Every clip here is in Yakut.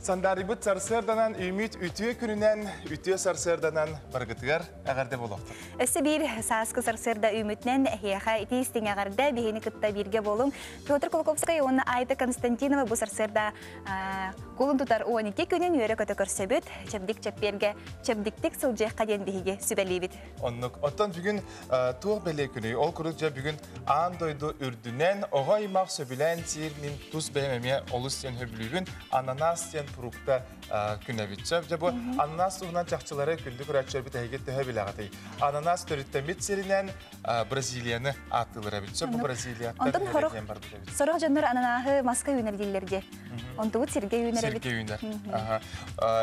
Сандаарыйбыт сарсыарданан үүммүт үтүө күнүнэн, үтүө сарсыарданан барыгытыгар эҕэрдэ буолуохтун. Өссө биир сааскы сарсыарда үүммүтүнэн эһиэхэ итии истиҥ эҕэрдэ, биһини кытта бииргэ буолуҥ. Петр Кулаковскай уонна Айта Константинова бу сарсыарда кулун тутар 12 күнүн үөрэ-көтө көрсөбүт. Чэбдик чэппиэргэ чэбдиктик сылдьыахха диэн биһиги сүбэлиибит. Оннук. Оттон бүгүн туох бэлиэ күнүй? Ол курдук дьэ бүгүн аан дойду үрдүнэн оҕо аймах сөбүлээн сиир мин тус бэйэм эмиэ олус диэн сөбүлүүбүн ананас диэн фрукта күнэбит. Сөп дьэ бу ананас туһунан чахчылары күндү көрөөччүлэрбит эһиги төһө билэҕитий? Ананас төрүттэммит сиринэн Бразилияны ааттыылар эбит. Сөп бу Бразилияттан Онтон эрэ диэн барбыт эбит. Сорох дьоннор ананаһы маска үүнэр дииллэр дии. Онтубут сиргэ үүнэр эбит. Сиргэ үүнэр.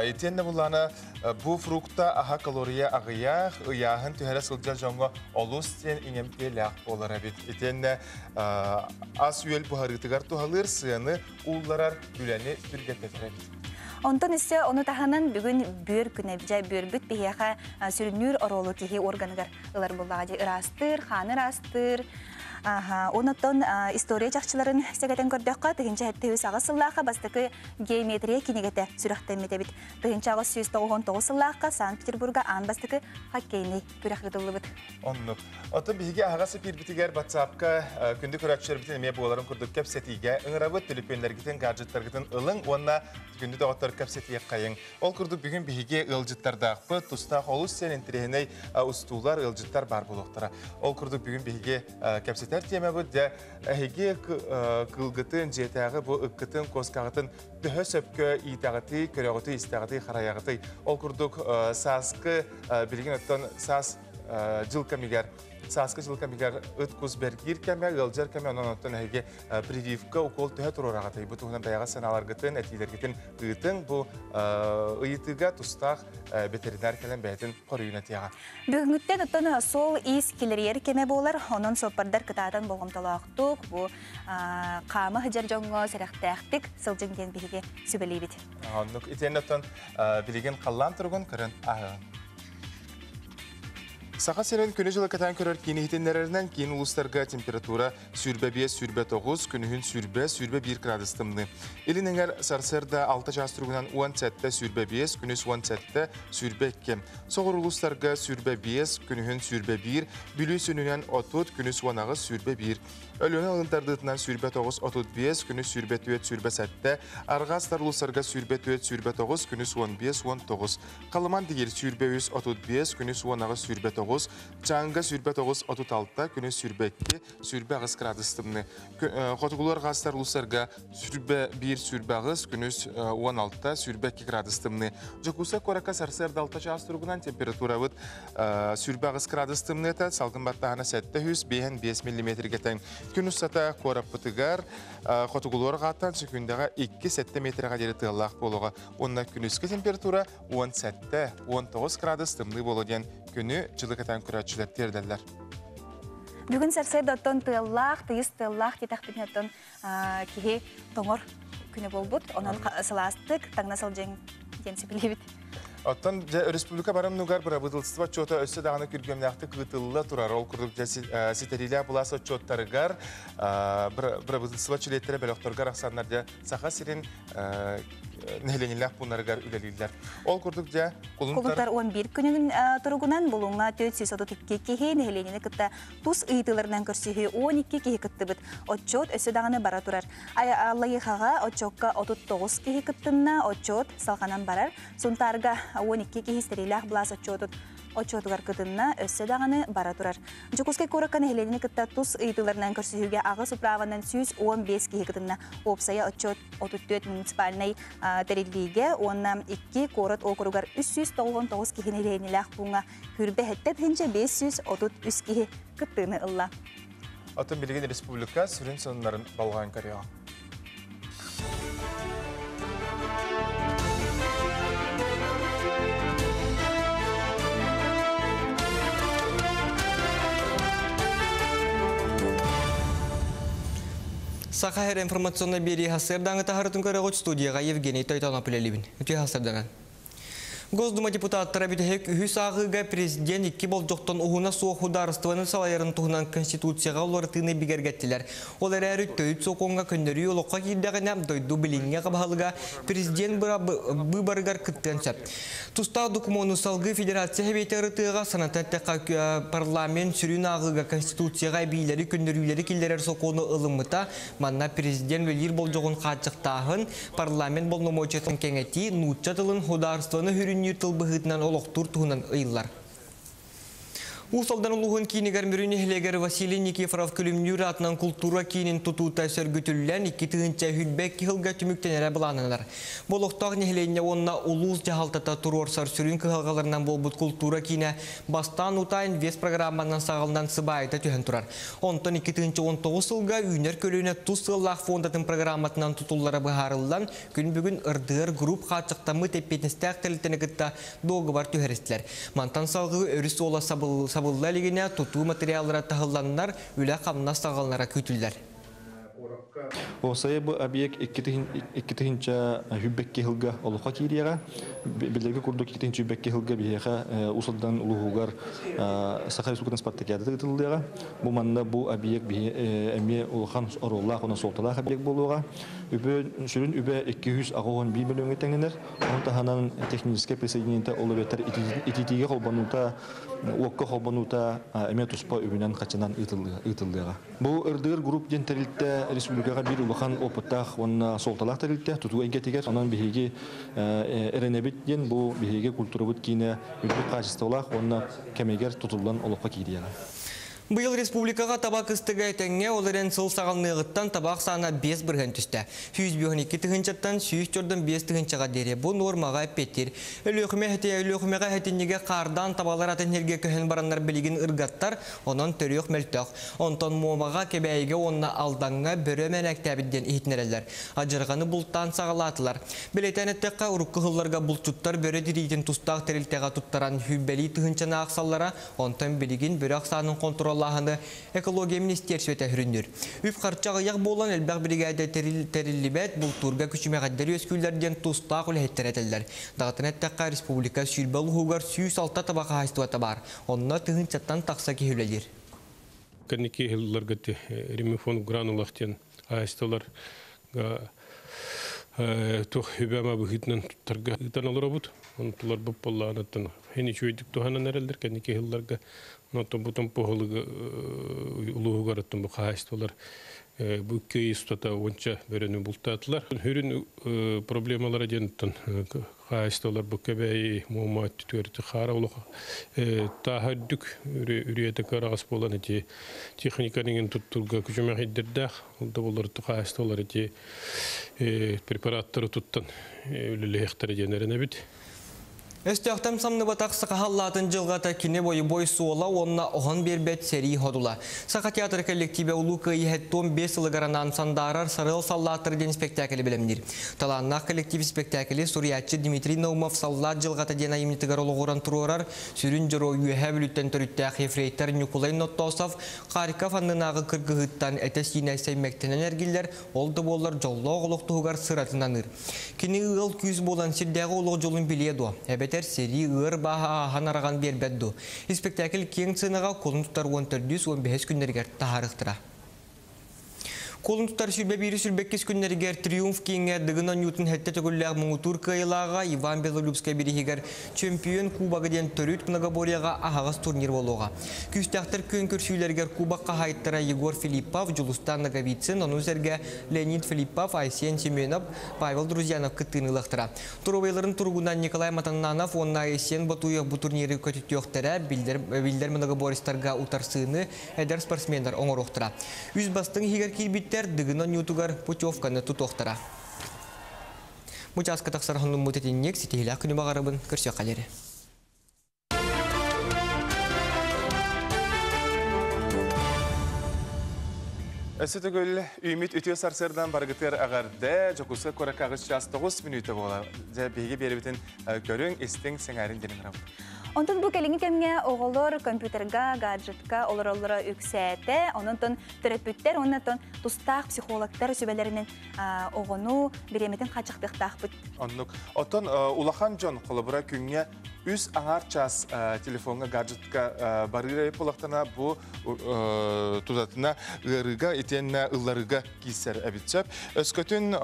Итиэннэ буллаана Бу фрукта аһа калория аҕыйах, ыйааһын түһэрэ сылдьар дьоҥҥо олус диэн иҥэмтиэлээх буолар эбит. Итиэннэ ас-үөл буһарыытыгар туһалыыр сыаны уулларар үлэни түргэтэтэр эбит. Онтон өссө ону таһынан бүгүн бүөр күнэ, дьэ бүөрбүт биһиэхэ сүрүннүүр оруолу киһи органыгар ылар буоллаҕа дии ыраастыыр, хааны ыраастыыр. Онон история чахчыларын сэгэтэн көрдөххө, 1708 сыллаахха бастакы геометрия кинигэтэ сүрэхтэммит эбит. 1899 сыллаахха Санкт-Петербурга аан бастакы хоккейный күрэх ыытыллыбыт. Оннук. Оттон биһиги аһаҕас эпиирбитигэр WhatsApp-ка күндү көрөөччүлэрбитин эмиэ буоларын курдук кэпсэтиигэ ыҥырабыт, төлөпүөннэргитин, гаджеттаргытын ылыҥ уонна күндү доҕоттор кэпсэтиэххэйиҥ. Ол курдук бүгүн биһиги ыалдьыттардаахпыт, тустаах олус сиэн интэриэһинэй устуулар, ыалдьыттар баар буолуохтара. Ол курдук бүгүн биһиги кэпсэтэр тиэмэбит дьэ эһиги кыылгытын, дьиэтээҕи бу ыккытын, куоскаҕытын төһө сөпкө иитэҕитий, көрөҕүтүй, истэҕитий, харайаҕытый? Ол курдук сааскы билигин оттон саас дьыл кэмигэр сааскы дьыл кэмигэр ыт кус бэргиир кэмэ, ыалдьар кэмэ, онон оттон эһиги прививка, укол төһө туруораҕытый? Бу туһунан бэйэҕэ санааларгытын, этиилэргитин ыытыҥ. Бу ыйытыыга тустаах ветеринар кэлэн бэйэтин хоруйун этиэҕэ. Бүгүҥҥүттэн оттон суол-иис килэрийэр кэмэ буолар, онон суоппардар кытаатан болҕомтолоохтук бу хаама сылдьар дьоҥҥо сэрэхтээхтик сылдьыҥ диэн биһиги сүбэлиибит. Оннук итиэннэ оттон билигин халлаан туругун көрөн ааһыаҕыҥ. Саха сирин күнү-дьылы кэтээн көрөр киин иһитиннэрэринэн киин улуустарга температура 25-29, күнүһүн 20-21 градус тымныы. Илин эҥэр сарсыарда 6 чаас туругунан 17-25, күнүс 17-22. Соҕуруу улуустарга 25, күнүһүн 21, Бүлүү сүнньүнэн 30, күнүс 18-21. Өлүөнэ алын тардыытынан 29-35, күнүс 24-27, арҕаа сытар улуустарга 24-29, күнүс 15-19. Халыман дигир 23-35, күнүс 18-29, Чаанга 29-36, күнүс 22-28 градус тымныы. Хотугулуу арҕаа сытар улуустарга 21-28, күнүс 16-22 градус тымныы. Дьокуускай куоракка сарсыарда 6 чаас туругунан температурабыт 28 градус тымныыта, салгын баттааһына 705 миллиметргэ тэҥ. Күн устата куораппытыгар хотугулуу арҕааттан сөкүүндэҕэ 2-7 метрэҕэ диэри тыаллаах буолуоҕа. Уонна күнүскү температура 17-19 градус тымныы буолуо диэн күнү дьылы кэтээн көрөөччүлэр тиэрдэллэр. Бүгүн сарсыарда оттон тыаллаах, тыйыс тыаллаах диэтэхпитинэ оттон киһи тоҥор күнэ буолбут. Онон сылаастык таҥна сылдьыҥ диэн сөбүлүүбүт. Оттон дьэ республика барымнугар бырабыыталыстыба отчуота өссө даҕаны күргүөмнээхтик ыытылла турар. Ол курдук дьэ ситэриилээх былаас отчуоттарыгар бырабыыталыстыба чилиэттэрэ бөлөхтөргө арахсаннар дьэ Саха сирин нэһилиэнньэлээх пууннарыгар үлэлииллэр. Ол курдук дьэ Кулунтар 11 күнүн туругунан Булуҥҥа 432 киһи нэһилиэнньэни кытта тус ыйытыыларынан көрсүһүү 12 киһи кыттыбыт. Отчуот өссө даҕаны бара турар. Аллайыхаҕа отчуокка 39 киһи кыттынна, отчуот салҕанан барар. Сунтаарга 12 киһи сэриилээх былаас отчуотун отчуотугар кытынна, өссө даҕаны бара турар. Дьокуускай куоракка нэһилиэнньэни кытта тус ыйытыыларынан көрсүһүүгэ аҕыс управанан 115 киһи кытынна. Уопсайа отчуот 34 муниципальнай тэриллиигэ уонна 2 куорат округар 399 киһи нэһилиэнньэлээх пууҥҥа Хүрбэһиттэ тыһыынча 533 киһи кыттыыны ылла. Оттон билигин республика сүрүн сонуннарын болҕойон көрүөҕүҥ. Саха Эр информационнай биэрии сарсыардааҥы таһарытын көрөҕүт студияҕа Евгений Тойтонов үлэлиибин. Үтүө сарсыарданан. Госдума депутаттара бүтэһик үһүс ааҕыыга президент икки болдьохтон уһуна суох судаарыстыбаны салайарын туһунан Конституцияҕа уларытыыны бигэргэттилэр. Ол эрээри төрүт сокуоҥҥа көннөрүү олоххо киирдэҕинэ, дойду билиҥҥи баһылыга президент быыбарыгар кыттыан сөп. Тустаах докумуону салгыы Федерация Сэбиэтэ ырытыаҕа. Санатан эттэххэ, парламент сүрүн ааҕыыга Конституцияҕа эбиилэри, көннөрүүлэри киллэрэр сокуону ылыммыта. Манна президент үлэлиир болдьоҕун хааччахтааһын, парламент боломуочуйатын кэҥэтии, нуучча тылын судаарыстыбаны сүрүннүүр тыл быһыытынан олохтуур туһунан ыйыллар. Уус Алдан улууһун киинигэр Мүрү нэһилиэгэр Василий Никифоров Күлүмнүүр аатынан култуура киинин тутуута сөргүтүллэн 2022 сылга түмүктэнэрэ былааннанар. Бу олохтоох нэһилиэнньэ уонна улуус дьаһалтата туруорсар сүрүн кыһалҕаларынан буолбут култуура киинэ бастаан утаа инвест программанан саҕаланан сыбаайта түһэн турар. Онтон 2019 сылга үүнэр көлүөнэ тус сыаллаах фондатын программатынан тутуллара быһаарыллан, күн бүгүн РДР Групп хааччахтаммыт эппиэтинэстээх тэрилтэни кытта дуогабар түһэристилэр. Мантан салгыы өрүс суола сабылла илигинэ тутуу материаллара таһылланнар, үлэ-хамнас саҕаланара күүтүллэр. Уопсайа бу объект 2022 сылга олоххо киириэҕэ. Билэргэ курдук 2022 сылга биһиэхэ Уус Алдан улууһугар Саха Республикатын спартакиадата ыытыллыаҕа. Бу манна бу объект эмиэ улахан оруоллаах уонна суолталаах объект буолуоҕа. Үбэ сүрүн үбэ 281 мөлүйүөҥҥэ тэҥнэнэр. Ону таһынан техническэй присоединение ол эбэтэр ититиигэ холбонуута, уокка холбонуута эмиэ туспа үбүнэн-хаччынан ыытыллыаҕа. Бу РДР Групп диэн тэрилтэ республикаҕа биир улахан опыттаах уонна суолталаах тэрилтэ тутуу эйгэтигэр. Онон биһиги эрэнэбит диэн бу биһиги культурабыт киинэ үрдүк хаачыстыбалаах уонна кэмигэр тутуллан олоххо киириэҕэ. Быйыл республикаҕа таба кыстыга этэҥҥэ, ол эрэн сыл саҕаланыаҕыттан таба ахсаана 5% түстэ. 152 тыһыынчаттан 145 тыһыынчаҕа диэри бу нуормаҕа эппиэттиир. Өлүөхүмэ Өлүөхүмэҕэ сэтинньигэ хаардаан табалар атын сиргэ көһөн бараннар билигин ыргаттар, онон төрүөх мөлтөх. Онтон Муомаҕа, Кэбээйигэ уонна Алдаҥҥа бөрө мэнээктээбит диэн иһитиннэрэллэр. Адьырҕаны бултаан саҕалаатылар. Бэлиэтээн эттэххэ, урукку сылларга булчуттар бөрө тириитин тустаах тэрилтэҕэ туттаран сүүрбэлии тыһыынчаны аахсаллара, онтон билигин бөрө ахсаанын хонтуруоллааһыны экология министиэрсибэтэ сүрүннүүр. Үп-харчы аҕыйах буолан элбэх биригээдэ тэриллибэт, бултуурга күчүмэҕэйдэр үөскүүллэр диэн тустаах үлэһиттэр этэллэр. Даҕатан эттэххэ, республика 120 улууһугар 106 таба хаһаайыстыбата баар. Онно тыһыынчаттан тахса киһи үлэлиир. Кэнники сылларга ремифон гранулах диэн хаһаайыстыбалар туох үбэ-ама быһыытынан туттарга ыытан олоробут. Онтуларбыт буоллаҕына хин үчүгэйдик туһанан эрэллэр кэнники сылларга. Онтон бутун поһылыгы улууһугар оттон бу хаһаайыстыбалар бу икки ый устата уонча бөрөнү бултаатылар. Сүрүн проблемалара диэн хаһаайыстыбалар бу Кэбээйи Муома өттүтүгэр хаара олох тааһа үрдүк үрүйэтэ кыараҕас буолан ити техниканы иҥин туттурга күчүмэҕэйдэрдээх. Ол да буоллар хаһаайыстыбалар ити препараттары туттан үлэлэһиэхтэрэ диэн эрэнэбит. Өстөөхтөн самныбатах саха саллаатын дьылҕата кини бойобуой суола уонна оһон биэрбэт сэрии содула. Саха театр коллективэ Улуу Кыайыы 75 сылыгар анаан Сандаарар сарыал саллааттар диэн спектаклы бэлэмниир. Талааннаах коллектив спектаклы суруйааччы Дмитрий Наумов Саллаат дьылҕата диэн айымньытыгар олоҕуран туруорар. Сүрүн дьоруой Үөһээ Бүлүүттэн төрүттээх ефрейтор Ньукулай Ноттосов Харьков аннынааҕы кыргыһыыттан этэ-сиинэ сэймэктэнэн эргиллэр, ол да буоллар дьоллоох олох туһугар сыратын аныыр. Кини ыал күүс буолан сирдээҕи олох дьолун билиэ дуо? Эбэтэр сэрии ыар бааһа ааһан араҕан биэрбэт дуо? Испэктээкил киэҥ сыанаҕа кулун тутар 14-15 күннэригэр таһаарыахтара. Кулун тутар 21-22 күннэригэр Триумф кииҥҥэ Дыгын оонньуутун сэттэ төгүллээх муҥутуур кыайыылааҕа Иван Белолюбскай бирииһигэр Чөмпүйүөн Кубога диэн төрүт многоборьеҕа аһаҕас турнир буолуоҕа. Күүстээхтэр күөн көрсүүлэригэр кубок хаһаайыттара Егор Филиппов, Дьулустан Ноговицын, ону сэргэ Леонид Филиппов, Айсен Семенов, Павел Друзьянов кыттыыны ылыахтара. Туруобуйаларын туругунан Николай Матаннанов уонна Айсен Ботуев бу турниры көтүтүөхтэрэ, биллэр, биллэр многоборецтарга утарсыыны эдэр спортсменнар оҥоруохтара. Үс бастыҥ иһигэр киирбиттэр Дыгын оонньуутугар путевканы тутуохтара. Бу чааска тахсар хоннуммут итинник ситиһилээх күнү баҕарабын көрсүөххэ диэри. Өссө төгүл үүмүт үтүө сарсыардан барыгытыгар эҕэрдэ Дьокуускай куоракка 8 час 9 мүнүүтэ буола. Дьэ, биһиги биэрэбитин көрүҥ, истиҥ, сэҥээриҥ диэн ыҥырабыт. Онтон бу кэлиҥҥи кэмҥэ оҕолор компьютерга, гаджетка олороллоро үксээтэ. Онон төрөппүттэр уонна тустаах психологтар сүбэлэринэн оҕону бириэмэтин хааччахтыахтаахпыт. Оннук. Оттон улахан дьон холобура күҥҥэ үс аҥаар чаас телефоҥҥа, гаджетка барыыр буоллахтана бу тутатына ыарыыга итиэннэ ылларыыга киирсэр эбит сөп. Өскөтүн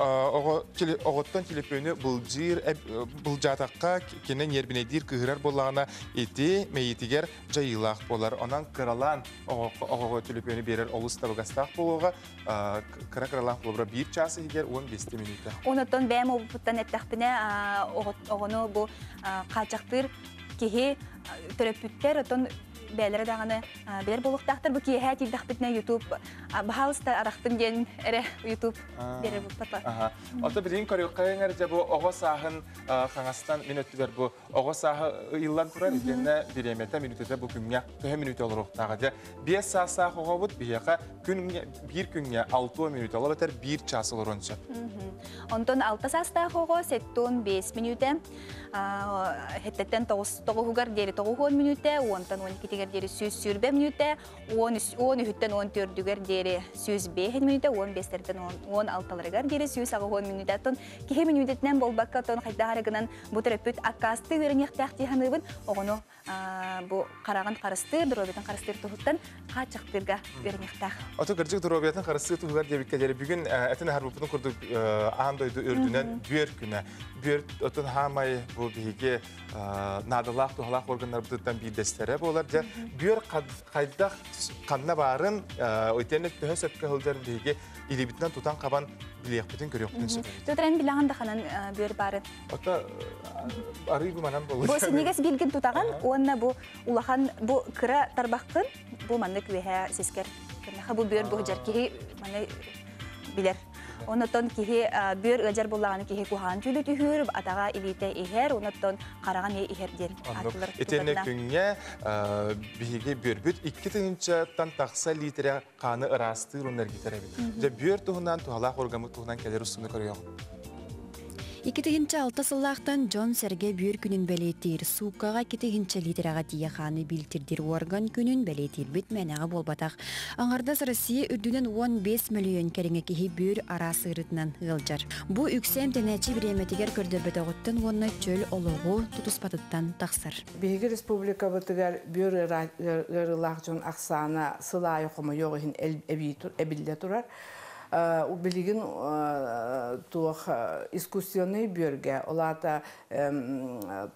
оҕоттон телефону былдьыыр былдьаатахха кини ньиэрбинэйдиир кыыһырар буоллаҕына ити мэйиитигэр дьайыылаах буолар. Онон кыралаан оҕоҕо төлөпүөнү биэрэр олус табыгастаах буолуоҕа. Кыра-кыралаан холобура биир чаас иһигэр 15 мүнүүтэ. Онуттан бэйэм опыттан эттэхпинэ оҕону бу хааччахтыыр киһи төрөппүттэр оттон бэйэлэрэ даҕаны билэр буолуохтаахтар. Бу киэһэ тиийдэхпитинэ YouTube баһаалыста арахтын диэн эрэ YouTube биэрэр буолбата. Ото билигин көрүөххэ дьэ бу оҕо сааһын хаҥастан мин өттүбэр бу оҕо сааһы ыйыллан турар итиэннэ бириэмэтэ мүнүүтэтэ бу күҥҥэ төһө мүнүүтэ олоруохтааҕа дьэ 5 саастаах оҕобут биһиэхэ күн биир күҥҥэ 6 мүнүүтэ ол эбэтэр биир чаас олоруон сөп. Онтон 6 саастаах оҕо 75 мүнүүтэ, хеттеттен тоҕуһугар диэри 90 мүнүүтэ, онтон 12-тигэр диэри 120 мүнүүтэ, 13-үттэн 14-үгэр диэри 105 мүнүүтэ, 15-тэртэн 16-ларыгар диэри 180 мүнүүтэ. Оттон киһи мүнүүтэтинэн буолбакка, оттон хайдах эрэ гынан бу төрөппүт аккаасты үөрэниэхтээх дии саныыбын. Оҕону бу хараҕын харыстыыр, доруобуйатын харыстыыр туһуттан хааччахтыырга үөрэниэхтээх. Ото кырдьык доруобуйатын харыстыыр туһугар диэбиккэ диэри бүгүн этин аһарбыппытын курдук аан дойду үрдүнэн бүөр күнэ. Бүөр отун хаамай бу биһиги наадалаах туһалаах органнарбытыттан биирдэстэрэ буолар. Дьэ бүөр хайдах ханна баарын итиэннэ төһө сөпкө сылдьарын биһиги илиибитинэн тутан хабан билиэхпитин көрүөхпүтүн сөп. Төтөрөн билэҕин да ханан бүөр баарын. Ото арыы бу манан болу. Бу синигес билгин тутаҕын уонна бу улахан бу кыра тарбаххын бу маннык үөһэ сискэр. Кыннаха бу бүөр бу жар киһи маны билэр. Онотон киһи бүөр ыадьар буллаҕына киһи куһаан түүлү түһүүр, атаҕа илиитэ иһэр, онотон хараҕа эмиэ иһэр диэн ааттылар. Итиэннэ күҥҥэ биһиги бүөрбүт 2 тыһыынчаттан тахса литрэ хааны ыраастыыр уонна эргитэр эбит. Дьэ бүөр туһунан туһалаах органмыт туһунан кэлэр устуну көрүөҕүҥ. 2006 сыллаахтан дьон сэргэ бүөр күнүн бэлиэтиир, сууккаҕа 2000 литрэҕэ тиийэ хааны билтирдир орган күнүн бэлиэтиирбит мээнэҕэ буолбатах. Аҥардас Россия үрдүнэн 15 мөлүйүөн кэриҥэ киһи бүөр араас ыарыытынан ыалдьар. Бу үксэ эмтэнээччи бириэмэтигэр көрдөрбөтөҕүттэн уонна чөл олоҕу тутуспатыттан тахсар. Биһиги республикабытыгар бүөр ыарыылаах дьон ахсаана сыл аайы хомойуох иһин эбиллэ турар. Билигин туох искусственный бүөргэ, ол аата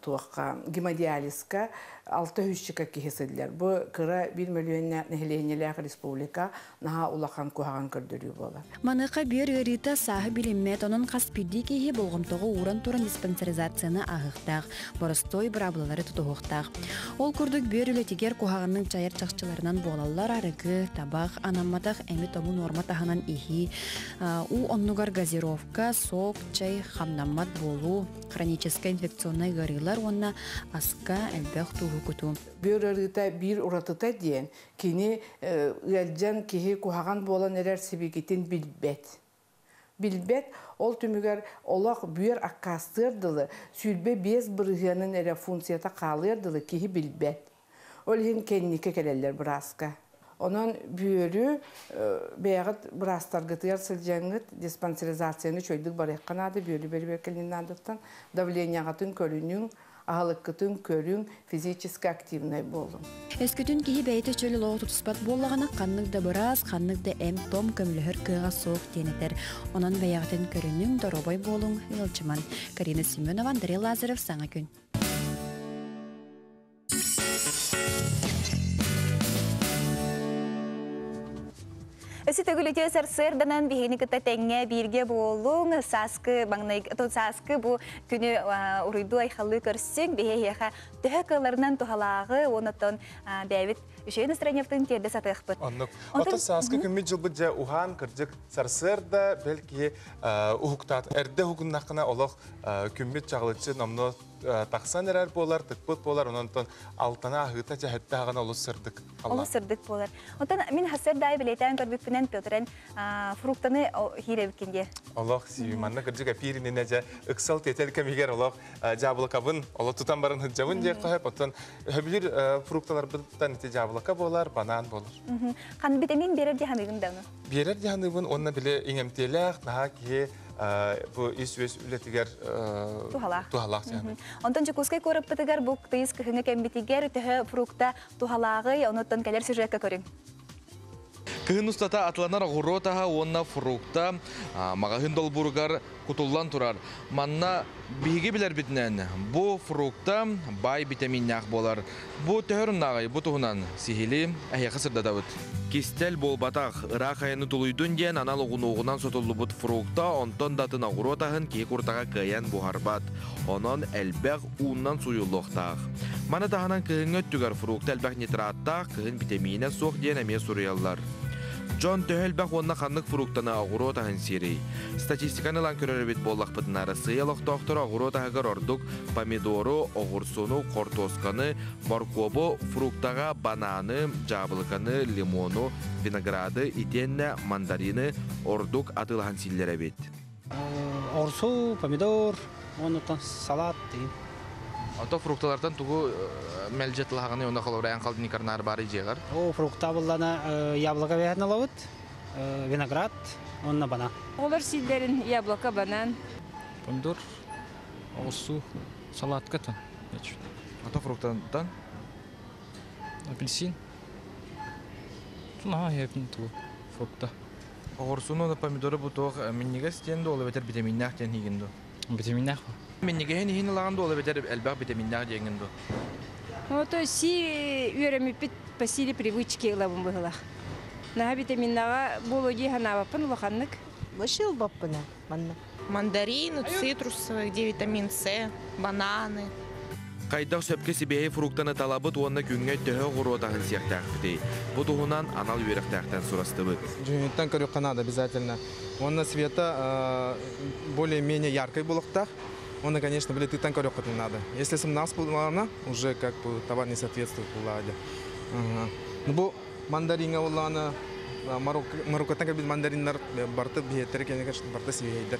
туохха гемодиализка 600 киһи сылдьар. Бу кыра 1 мөлүйүөн нэһилиэнньэлээх республика наһаа улахан куһаҕан көрдөрүү буолар. Маныаха бүөр ыарыыта сааһы билиммэт, онон хас биирдии киһи болҕомтоҕо ууран туран диспансеризацияны ааһыахтаах, боростуой быраабылалары тутуһуохтаах. Ол курдук бүөр үлэтигэр куһаҕаннык дьайар чахчыларынан буолаллар арыгы, табах, анамматах эми-тому нуорма таһынан иһии, уу оннугар газировка, сок, чай, хамнаммат буолуу, хроническай инфекционнай ыарыылар уонна аска элбэх тууһу кутуу. Бүөр ыарыыта биир уратыта диэн, кини ыалдьан киһи куһаҕан буолан эрэр сибикитин билбэт. Билбэт, ол түмүгэр олох бүөр аккаастыар дылы, 25 бырыһыанын эрэ функцията хаалыар дылы киһи билбэт. Ол иһин кэнники кэлэллэр бырааска. Онон бүөрү бэйэҕит быраастаргытыгар сылдьаҥҥыт диспансеризацияны үчүгэйдик барыахха наада, бүөрү бэрэбиэркэлиэн наадаттан давлениеҕытын көрүнүҥ, аһылыккытын көрүҥ, физически активный буолуҥ. Өскөтүн киһи бэйэтэ чөл олоҕу тутуспат буоллаҕына, ханнык да быраас, ханнык да эм-том көмөлөһөр кыаҕа суох диэн этэр. Онон бэйэҕитин көрүнүҥ, доруобай буолуҥ, ыалдьымаҥ. Карина Семенова, Андрей Лазарев, Саҥа күн. Өссө төгүл үтүө сарсыарданан биһигини кытта тэҥҥэ бииргэ буолуҥ, сааскы маҥнай сааскы бу күнү уруйдуу айхаллыы көрсүҥ, биһиэхэ төһө кыалларынан туһалааҕы, онотон бэйэбит үчүгэй настроениебытын тиэрдэ сатыахпыт. Оннук. Ото сааскы күммүт дьылбыт дьэ уһаан кырдьык сарсыарда бэл киһи уһуктаат эрдэ уһугуннаххына олох күммүт чаҕылыччы номнуо. тахсан эрэр буолар, тыкпыт буолар, онон алтана аһыыта дьэһэтте аҕана олус сырдык. Олус сырдык буолар. Онтон мин хассар даай билетен көрбүппүнэн Петрен фруктаны хииребиккин дие. Олох си манна кырдьык эпиирининэ дьэ ыксал тиэтэл кэмигэр олох дьаабылакабын оло тутан баран сылдьабын диэх хоһоп. Оттон хөбүлүр фрукталарбыттан ити дьаабылака буолар, банан буолар. Хан витамин берер дьаһаныгын даны. Биэрэр дьаһаныыбын уонна биле иҥэмтиэлээх, наһаа киһи бу ис-үөс үлэтигэр Туһалаах. Туһалаах дьаһаныы. Онтон Дьокуускай куораппытыгар бу тыйыс кыһыҥҥы кэмбитигэр төһө фрукта туһалааҕый, онуттан кэлэр сюжекка көрүҥ. Кыһын устата атыланар оҕуруот аһа уонна фрукта маҕаһыын долбууругар кутуллан турар. Манна биһиги билэрбитинэн бу фрукта баай витаминнээх буолар. Бу төһө оруннааҕый бу туһунан сиһили эһиэхэ сырдатабыт. Кистэл буолбатах, ыраах айаны тулуйдун диэн анал оҕунуоҕунан сотуллубут фрукта, онтон да атын оҕуруот аһын киһи куртаҕа кыайан буһарбат. Онон элбэх ууннан суйуллуохтаах. Маны таһынан кыһыҥҥы өттүгэр фрукта элбэх нитраттаах, кыһын битэмиинэ суох диэн эмиэ суруйаллар. Дьон төһө элбэх уонна ханнык фруктаны оҕуруот аһын сиэрий? Статистиканы ылан көрөр эбит буоллахпытына, Арассыыйа олохтоохторо оҕуруот аһыгар ордук помидору, оҕурсуну, хортуосканы, моркуобу, фруктаҕа бананы, дьаабылыканы, лимону, винограды итиэннэ мандарины ордук атыылаһан сииллэр эбит. Оҕурсу, помидор, оннуттан салат деген. Ото фрукталартан тугу мэлдьи атылаһаҕыный уонна холобура холодильникарнаар баар дьиэҕэр? О, фрукта буллана яблоко бэһэн алабыт, виноград, онно банан. Олар сииллэрин яблоко, банан. Помидор, оҕурсу, салатка тон. Ото фруктантан? Апельсин. Наһаа иһэпин тугу фрукта. Оҕурсуну помидору бу туох минньигэс диэн дуо, ол эбэтэр витаминнээх диэн иһигин дуо? Витаминнээх. Минньигэһин иһин ылаҕын дуо, ол эбэтэр элбэх витаминнээх диэҥҥин дуо? Ото си үөрэммиппит по силе привычки ылабын быһылах. Наһаа витаминнаҕа буолуо дии санаабаппын улаханнык. Вышел баппына манна. Мандарины, цитрусовые, где витамин С, бананы. Хайдах сөпкө сибиэһэй фруктаны талабыт уонна күҥҥэ төһө оҕуруот аһын сиэхтээхпитий? Бу туһунан анал үөрэхтээхтэн сурастыбыт. Дьүһүнүттэн көрүөххэ надо обязательно. Уонна цвета более-менее яркой буолуохтаах. Уонна, конечно, били тыттан көрүөххүтүн надо. Если сымнаҕас буоллаҕына, уже как бы товар не соответствует буоллаҕа. Ну бу мандариҥа буоллаҕына, Мароккоттан кэлбит мандариннар барыта биһиэттэрэ конечно, барыта сибиэһэйдэр.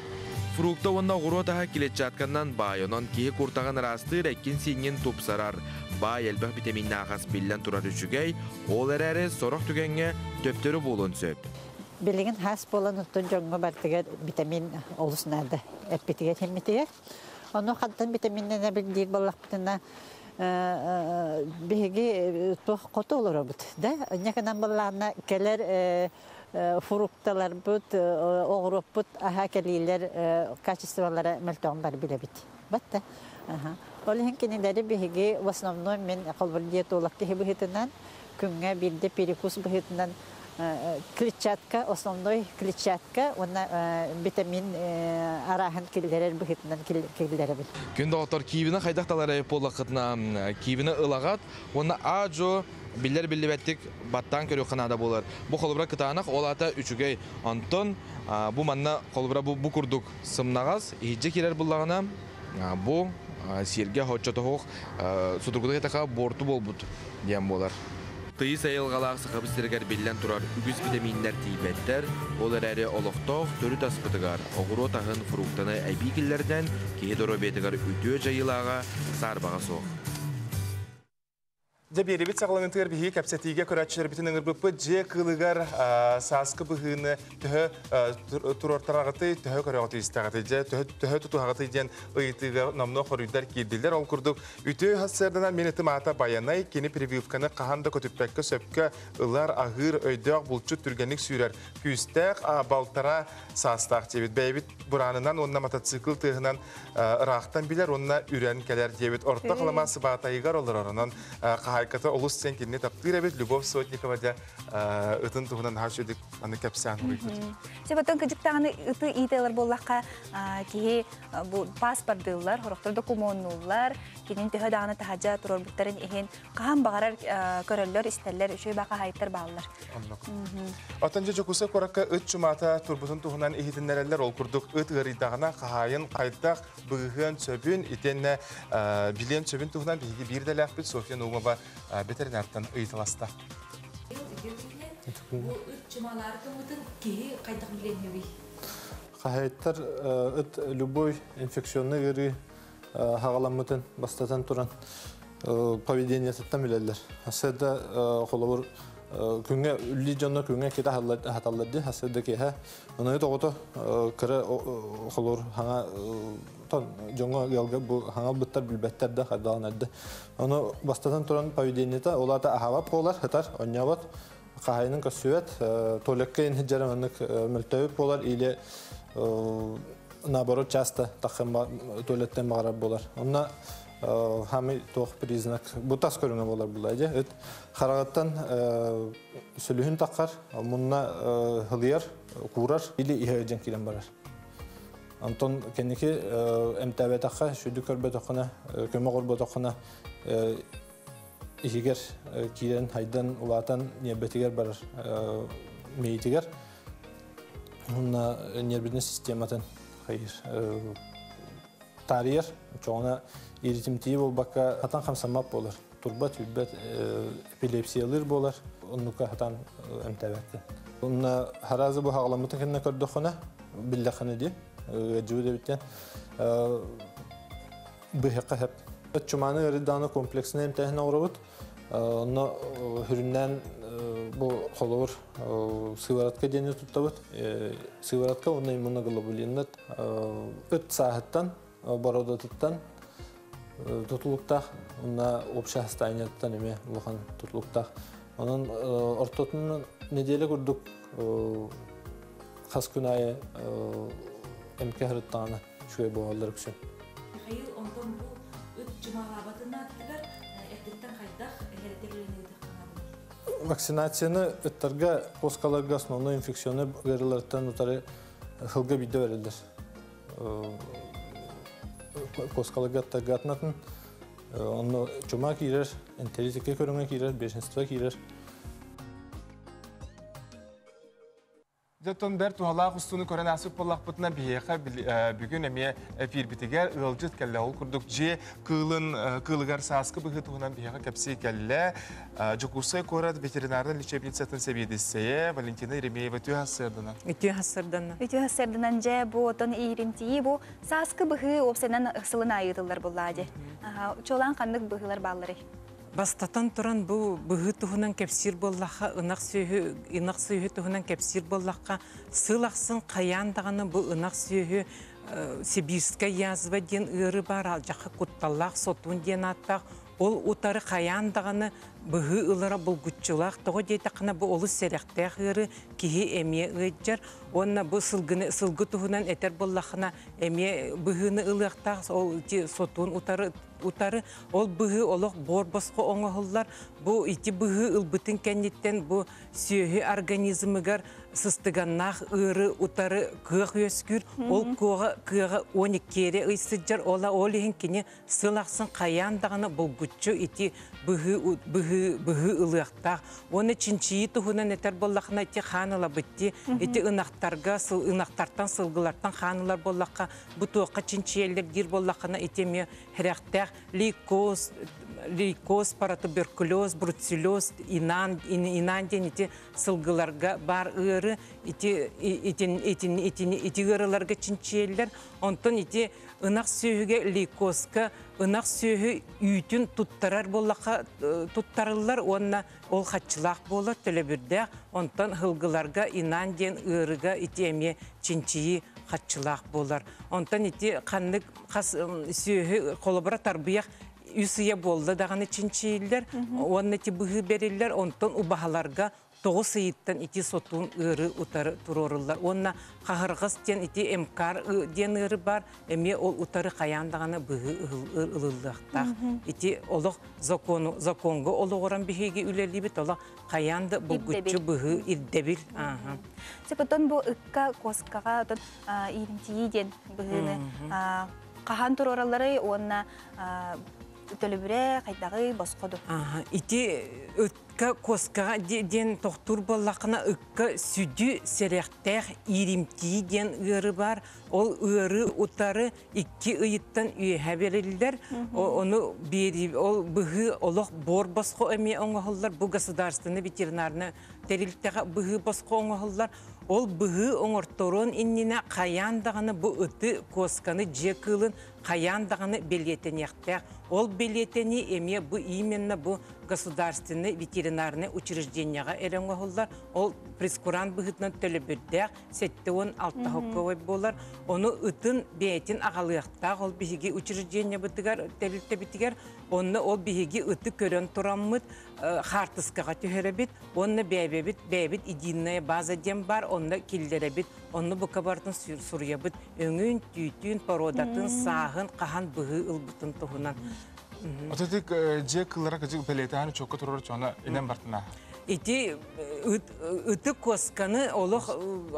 Фрукта уонна оҕуруот аһа клетчатканан баай, онон киһи куртаҕын ыраастыыр, эккин-сииҥҥин тупсарар. Баай элбэх витаминнаах ас биллэн турар үчүгэй, ол эрээри сорох түгэҥҥэ төптөрү буолуон сөп. Билигин хас буолан оттон дьоҥҥо барытыгар витамин олус наада. Эппитигэр химмитигэр. Ону хантан витаминнэнэ диир буоллахпытына биһиги туох хоту олоробут да инньэ баллаана кэлэр фрукталарбыт оҕуруоппут аһа кэлиилэр качестволара мөлтөҕүн бар билэбит батта ол иһин кинилэри биһиги в основном мин холбор диетолог киһи быһыытынан күҥҥэ биирдэ перекус быһыытынан клетчатка основной клетчатка уонна витамин арааһын киллэрэр быһыытынан киллэрэбин. Күн доҕоттор кивини хайдах талар буоллаххытына кивини ылаҕат уонна аа-дьуо биллэр биллибэттик баттаан көрүөххэ наада буолар. Бу холобура кытаанах ол аата үчүгэй. Онтон бу манна холобура бу курдук сымнаҕас иһирдьэ киирэр буллаҕына бу сиэргэ хоччотоһуох судургутук этаха буорту буолбут диэн буолар. Тыйыс айылҕалаах Сахабыт сиригэр биллэн турар үгүс витаминнэр тиийбэттэр, ол эрээри олохтоох төрүт аспытыгар оҕуруот аһын фруктаны эбии киллэрдэн киһи доруобуйатыгар үтүө дьайыылааҕа саарбаҕа суох. Дьэ биэрибит саҕаланыытыгар биһиги кэпсэтиигэ көрөөччүлэрбитин ыҥырбыппыт дьиэ кыылыгар сааскы быһыыны төһө туруортараҕытый, төһө көрөҕүтүй истэҕитий, дьэ төһө тутуһаҕытый диэн ыйытыыга номнуо хоруйдар киирдилэр. Ол курдук үтүө сарсыарданан мин ытым аата Байанай, кини прививканы хаһан да көтүппэккэ сөпкө ылар, аһыыр, өйдөөх булчут түргэнник сүүрэр, күүстээх балтара саастаах диэбит. Бэйэбит бураанынан уонна мотоцикл тыаһынан ыраахтан билэр уонна үрэн кэлэр диэбит. Орто Халыма Сыбаатайыгар олорор. Онон хаһайга Хаһаайката олус диэн кинини таптыыр эбит. Любовь Сотникова дьэ ытын туһунан наһаа үчүгэйдик аны кэпсээн суруйбут. Себеттен кыдьыктаҕаны ыты иитэлэр буоллахха киһи бу паспордыыллар, хорохтор докумуоннууллар, кинин төһө даҕаны таһадьа туруорбуттарын иһин хаһан баҕарар көрөллөр, истэллэр, үчүгэй баҕа хаһаайыттар бааллар. Оннук. Оттон дьэ Дьокуускай куоракка ыт чумаата турбутун туһунан иһитиннэрэллэр. Ол курдук ыт ыарыйдаҕына хаһаайын хайдах быыһыан сөбүн, итиэннэ билиэн сөбүн туһунан биһиги биир идэлээхпит Софья Наумова ветеринартан ыйыталаста. Бу ыт чумалаары гыммытын киһи хайдах билиэн Хаһаайыттар ыт любой инфекционный ыарыы хаҕаламмытын бастатан туран поведениетыттан билэллэр. Хасыда холобур күҥҥэ үлли дьонно күҥҥэ кита хаталлар ди хасыда киһэ. Ону тоҕото кыра холобур хаҥа тон дьоҥҥо ыалга бу хаҥа ылбыттар билбэттэр да хайдаҕын эрдэ. Ону бастатан туран поведениета улаата аһаабат буолар, хытар, онньообот, хаһайынын көссүбэт, туалекка инһиджэрэ маннык мөлтөөбүт буолар или наоборот часто таххан туалеттен баҕарар буолар. Онно хамый туох признак бу тас көрүҥэ буолар була дьэ. Ыт хараҕыттан сүлүһүн таххар, мунна хылыйар, куурар или иһэ ыдьан киирэн барар. Онтон кэнники эмтээбэтэххэ, сүдү көрбөтөххүнэ, көмө оҥорботоххуна иһигэр киирэн хайдан улаатан ньиэрбэтигэр барар мэйиитигэр уонна ньиэрбитин систематын хайыр таарыйар чоҕуна ииритимтии буолбакка хатан хамсаммат буолар турбат үүрбэт эпилепсиялыыр буолар оннука хатан эмтээбэккин уонна харазы бу хаҕаламмытын кэннэ көрдөххүнэ биллэххинэ дии ыадьыбыт эбиттэн быһыахха сөп. Чумааны ыарыйдаҕына комплекснай эмтээһин оҥоробут. Онно хүрүннээн бу холобур сыворотка диэни туттабыт. Сыворотка уонна иммуноглобулиннар ыт сааһыттан, бородатыттан тутулуктаах уонна общее состояниеттан эмиэ улахан тутулуктаах. Онон ортотунан неделя курдук хас күн аайы эмкэ сырыттаҕына үчүгэй буолаллар үксүн. Михаил, онтон бу ыт дьумаалаабатын наадатыгар эрдэттэн хайдах эрэтэр үлэни ыытыахха Вакцинацияны ыттарга, куоскаларга основной инфекционный ыарыыларыттан утары сылга биирдэ бэриллэр. Куоскаларга ыттарга атынатын онно чума киирэр, энтеритикке көрүҥэ киирэр, бешенство киирэр. Дьэ, бэрт туһалаах устууну көрөн ааспыт буоллахпытына, биһиэхэ бүгүн эмиэ эфирбитигэр ыалдьыт кэллэ. Ол курдук дьиэ кыылын кыылыгар сааскы быһыы туһунан биһиэхэ кэпсии кэллэ. Дьокуускай куорат ветеринарнай лечебницатын сэбиэдиссэйэ Валентина Еремеева үтүө хассыарданан. Үтүө хассыарданан. Үтүө хассыарданан дьэ бу отон ииримтийии бу сааскы быһыы уопсайынан сылын аайы ыытыллар буллаа дьэ. Чуолаан ханнык быһыылар баалларый? Бастатан туран бу быһыы туһунан кэпсиир буоллахха, ынах сүөһү ынах сүөһү туһунан кэпсиир буоллахха, сыл ахсын хайаан даҕаны бу ынах сүөһү сибирская язва диэн ыарыы баар, алдьархай кутталлаах сотуун диэн ааттаах, ол утары хайаан даҕаны быһыы ылара булгуччулаах. Тоҕо диэтэххинэ, бу олус сэрэхтээх ыарыы, киһи эмиэ ыалдьар. Уонна бу сылгыны сылгы туһунан этэр буоллаххына, эмиэ быһыыны ылыахтаах, ол ити сотуун утары утары ол быһыы олох буор босхо оҥоһуллар. Бу ити быһыы ылбытын кэнниттэн бу сүөһү организмыгар сыстыганнаах ыары утары кыах үөскүүр. Ол кыаҕа кыаҕа 12 ый сылдьар. Ола ол иһин кини сыл ахсын хайаан даҕаны булгуччу ити быһыы быһыы быһыы ылыахтаах. Уонна чинчийии туһунан этэр буоллахына, ити хаан ылабыт ди. Ити ынахтарга, ынахтартан, сылгылартан хаан ылар буоллахха, бу туохха чинчийэллэр диир буоллаххына, ити эмиэ хэрэхтээх лейкоз, лейкоз, паратуберкулез, бруцеллез, инан, инан диэн ити сылгыларга бар ыары ити итин итин итин ити ыарыларга чинчийэллэр. Онтон ити ынах сүөһүгэ лейкозка ынах сүөһү үүтүн туттарар буоллахха туттарыллар уонна ол хаччылаах буолар төлөбүрдээх. Онтон сылгыларга инан диэн ыарыга ити эмиэ чинчийии хаччылаах буолар. Онтон ити ханнык хас сүөһү холобура тарбыйах үс ыйа буолла даҕаны чинчийиллэр, уонна ити быһыы бериллэр, онтон убаһаларга 9 ыйыттан ити сотуун ыары утары туруоруллар. Уонна хаһырҕас диэн ити МКР диэн ыары бар, эмиэ ол утары хайаан даҕаны быһыы ылыллыахтаах. Ити олох закону законга олоҕуран биһиги үлэлиибит, олох хайаан да булгуччу быһыы ирдэбил. Сепотон бу ыкка коскаҕа отон ииримтийии диэн быһыыны хаһан туруоралларый уонна төлөбүрэ хайдаҕый босходу? Ити ыкка коскаҕа диэн тохтуур буоллаххына ыкка сүдү сэрэхтээх ииримтии диэн ыары бар. Ол ыары утары 2 ыйыттан үөһэ бериллэр. Ону биэри ол быһыы олох бор босхо эмиэ оҥоһуллар. Бу государственный ветеринарный тэрилтэҕэ быһыы босхо оҥоһуллар. Ол быһыы оҥорторуон иннинэ хайаан даҕаны бу ыты косканы дьиэ кыылын хайаан даҕаны бэлиэтэниэхтээх. Ол бэлиэтэнии эмиэ бу именно бу государственный ветеринарный учреждениеҕа эрэ оҥоһуллар. Ол прескурант быһыытынан төлөбүрдээх 76 хокковой буолар. Ону ытын бэйэтин аҕалыахтаах ол биһиги учреждениебытыгар, тэрилтэбитигэр. Онно ол биһиги ыты көрөн тураммыт хаартыскаҕа түһэрэбит. Онно бэйэбит бэйэбит единая база диэн бар, онно киллэрэбит. Онно бука барытын суруйабыт. Өҥүн, түүтүн, породатын, сааһын, хаһан быһыы ылбытын туһунан. Ототик дьиэ кыллара кыжык бэлиэтээн учуокка турар чоно инен бартына. Ити ыты косканы олох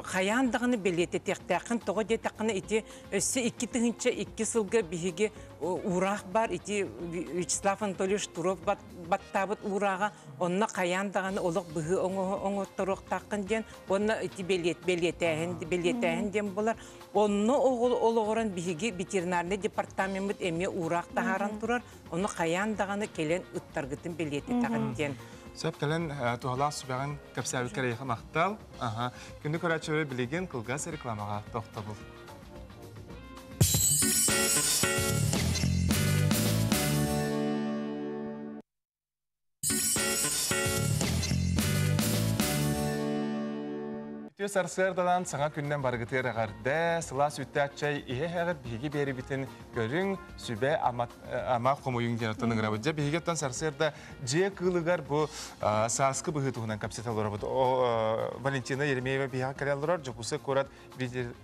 хайаан даҕаны бэлиэтэтиэхтээххин тоҕо диэтэххинэ ити өссө 2002 сылга биһиги уураах бар ити Вячеслав Анатольевич Штуров баттаабыт уурааҕа онно хайаан даҕаны олох быһыы оҥотторуохтааххын диэн уонна ити бэлиэтээһин бэлиэтээһин диэн буолар. Онно олоҕуран биһиги ветеринарный департамеммыт эмиэ уураах таһааран турар. Ону хайаан даҕаны кэлэн ыттаргытын бэлиэтэтэҕит диэн. Сөп кэлэн туһалаах сүбэҕин кэпсээбиккэр эйиэхэ махтал. Күндү көрөөччүлэр билигин кылгас рекламаҕа тохтобул. Үтүө сарсыарданан саҥа күннэн барыгытыгар эҕэрдэ, сылаас үүттээх чэй иһэ-иһэҕит биһиги биэрибитин көрүҥ, сүбэ ама хомуйуҥ диэн оттон ыҥырабыт. Дьэ биһиги оттон сарсыарда дьиэ кыылыгар бу сааскы быһыы туһунан кэпсэтэ олоробут. Валентина Еремеева биһиэхэ кэлэн олорор, Дьокуускай куорат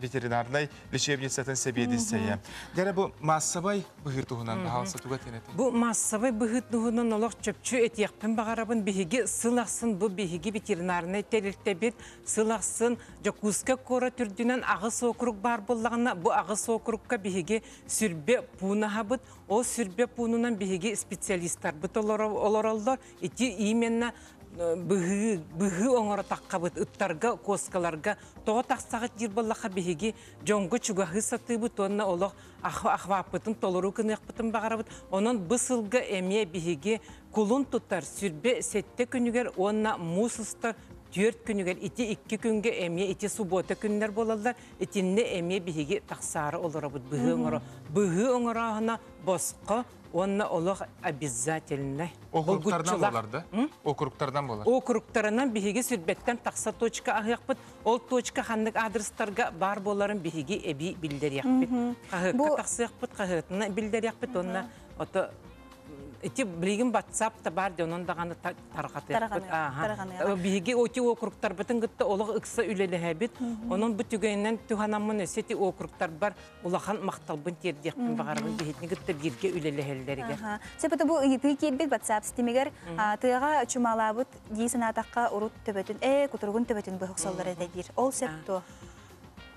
ветеринарнай лечебницатын сэбиэдиссэйэ. Дьэ бу маассабай быһыы туһунан баһаалыста туга этиэн этэй? Бу маассабай быһыы туһунан олох чопчу этиэхпин баҕарабын. Биһиги сыл ахсын бу биһиги ветеринарнай тэрилтэбит сыл ахсын Дьокуускай куорат үрдүнэн аҕыс округ баар буоллаҕына, бу аҕыс округка биһиги сүрбэ пуун аһабыт. Ол сүрбэ пуунунан биһиги специалистарбыт олороллор. Ити именно быһыы быһыы оҥоро таххабыт ыттарга, куоскаларга тоҕо тахсаҕыт диир буоллахха биһиги дьоҥго чугаһыы сатыыбыт уонна олох ахваппытын толору гыныахпытын баҕарабыт. Онон бу сылга эмиэ биһиги кулун тутар сүрбэ сэттэ күнүгэр уонна муус устар 4 күнүгэр ити 2 күнгэ эмиэ ити суббота күннэр буолаллар. Итиннэ эмиэ биһиги тахсаары олоробут быһыы оҥоро. Быһыы оҥорооһуна босхо уонна олох обязательно. Округтарынан буолар да? Округтарынан буолар. Округтарынан биһиги сүрбэттэн тахса точка аһыахпыт. Ол точка ханнык адрестарга баар буоларын биһиги эбии биллэриэхпит. Хаһыакка тахсыахпыт, хаһыатына биллэриэхпит уонна ото ити билигин WhatsApp та бар дьонон даҕаны тарҕатыахпыт. Биһиги оти округтарбытын кытта олох ыкса үлэлэһэбит. Онон бу түгэнинэн туһанаммын өссө ити округтарбар улахан махталбын тиэрдиэхпин баҕарабын биһитини кытта бииргэ үлэлэһэллэригэр. Сөп бу ыйытыы киирбит WhatsApp ситимигэр тыаҕа чумалаабыт дии санаатахха урут төбөтүн ээ кутуругун төбөтүн быһыксаллар этэ диир. Ол сөп дуо?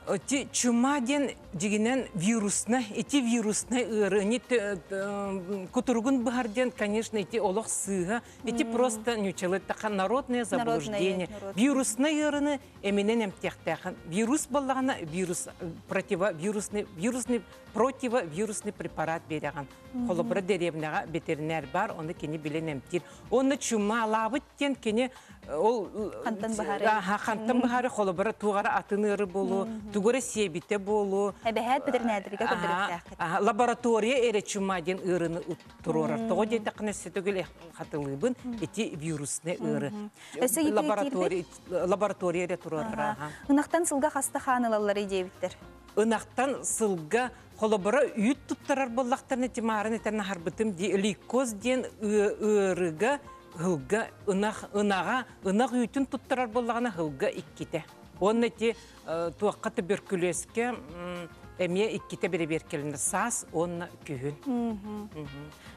Ити чума диэн дьигинэн вирусна, ити вируснай ыарыыны кутуругун быһар диэн, конечно, ити олох сыыһа, ити просто нючалы народное заблуждение. Вируснай ыарыыны эминэн эмтиэхтээхин. Вирус буоллаҕына вирус противовирусный вирусный противовирусный препарат биэрэҕин. Холобура дэриэбинэҕэ ветеринар бар, ону кини билэн эмтиир. Онно чумалаабыт диэн кини ол хантан быһары хантан быһары холобура тугара атын ыары болу, тугара сиэбитэ болу. Эбэһээт ветеринардарга көрдөрүөхтээххит. Лаборатория эрэ чума диэн ыарыны туруорар. Тоҕо диэтэххинэ сөтөгүл хатылыыбын ити вирусный ыары. Лаборатория лаборатория эрэ туруорар. Ынахтан сылга хаста хаан ылаллар диэбиттэр. Ынахтан сылга холобура үүт туттарар буоллахтарына тимарын этэн аһарбытым ди лейкоз диэн ыарыга Һылга ынах ынаҕа ынах үүтүн туттарар буоллаҕына һылга иккитэ. Уонна ити туохха туберкулезка эмиэ иккитэ бэрэбиэркэлэнэр саас уонна күһүн.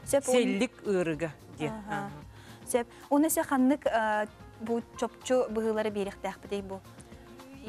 Сэллик ыарыга диэн. Сөп. Уонна өссө ханнык бу чопчу быһыылары биэриэхтээхпитий бу?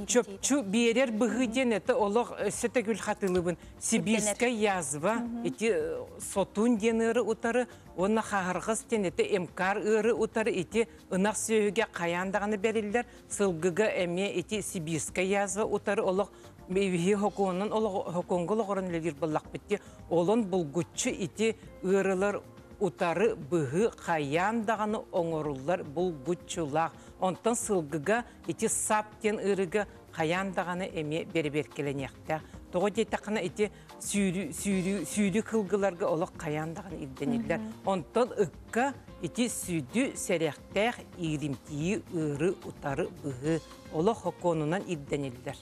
Чопчу биэрэр быһыы диэн это олох өссө төгүл хатылыбын. Сибирская язва ити сотун диэн ыары утары уонна хаһырҕас диэн ити МКР ыары утары ити ынах сүөһүгэ хайаан даҕаны бэриллэр. Сылгыга эмиэ ити сибирская язва утары олох биһи хокуонун хокуонга олоҕорон үлэлиир буоллахпыт дии. Олон булгуччу ити ыарылар утары быһыы хайаан даҕаны оҥоруллар булгуччулаах. Онтон сылгыга ити сап диэн ыарыыга хайаан даҕаны эмиэ бэрэбиэркэлэниэхтээх. Тоҕо диэтэххинэ ити сүүрүү сүүрүү сүүрүү кылгыларга олох хайаан даҕаны ирдэниллэр. Онтон ыкка ити сүдү сэрэхтээх ииримтийии ыары утары быһыы олох хокуонунан ирдэниллэр.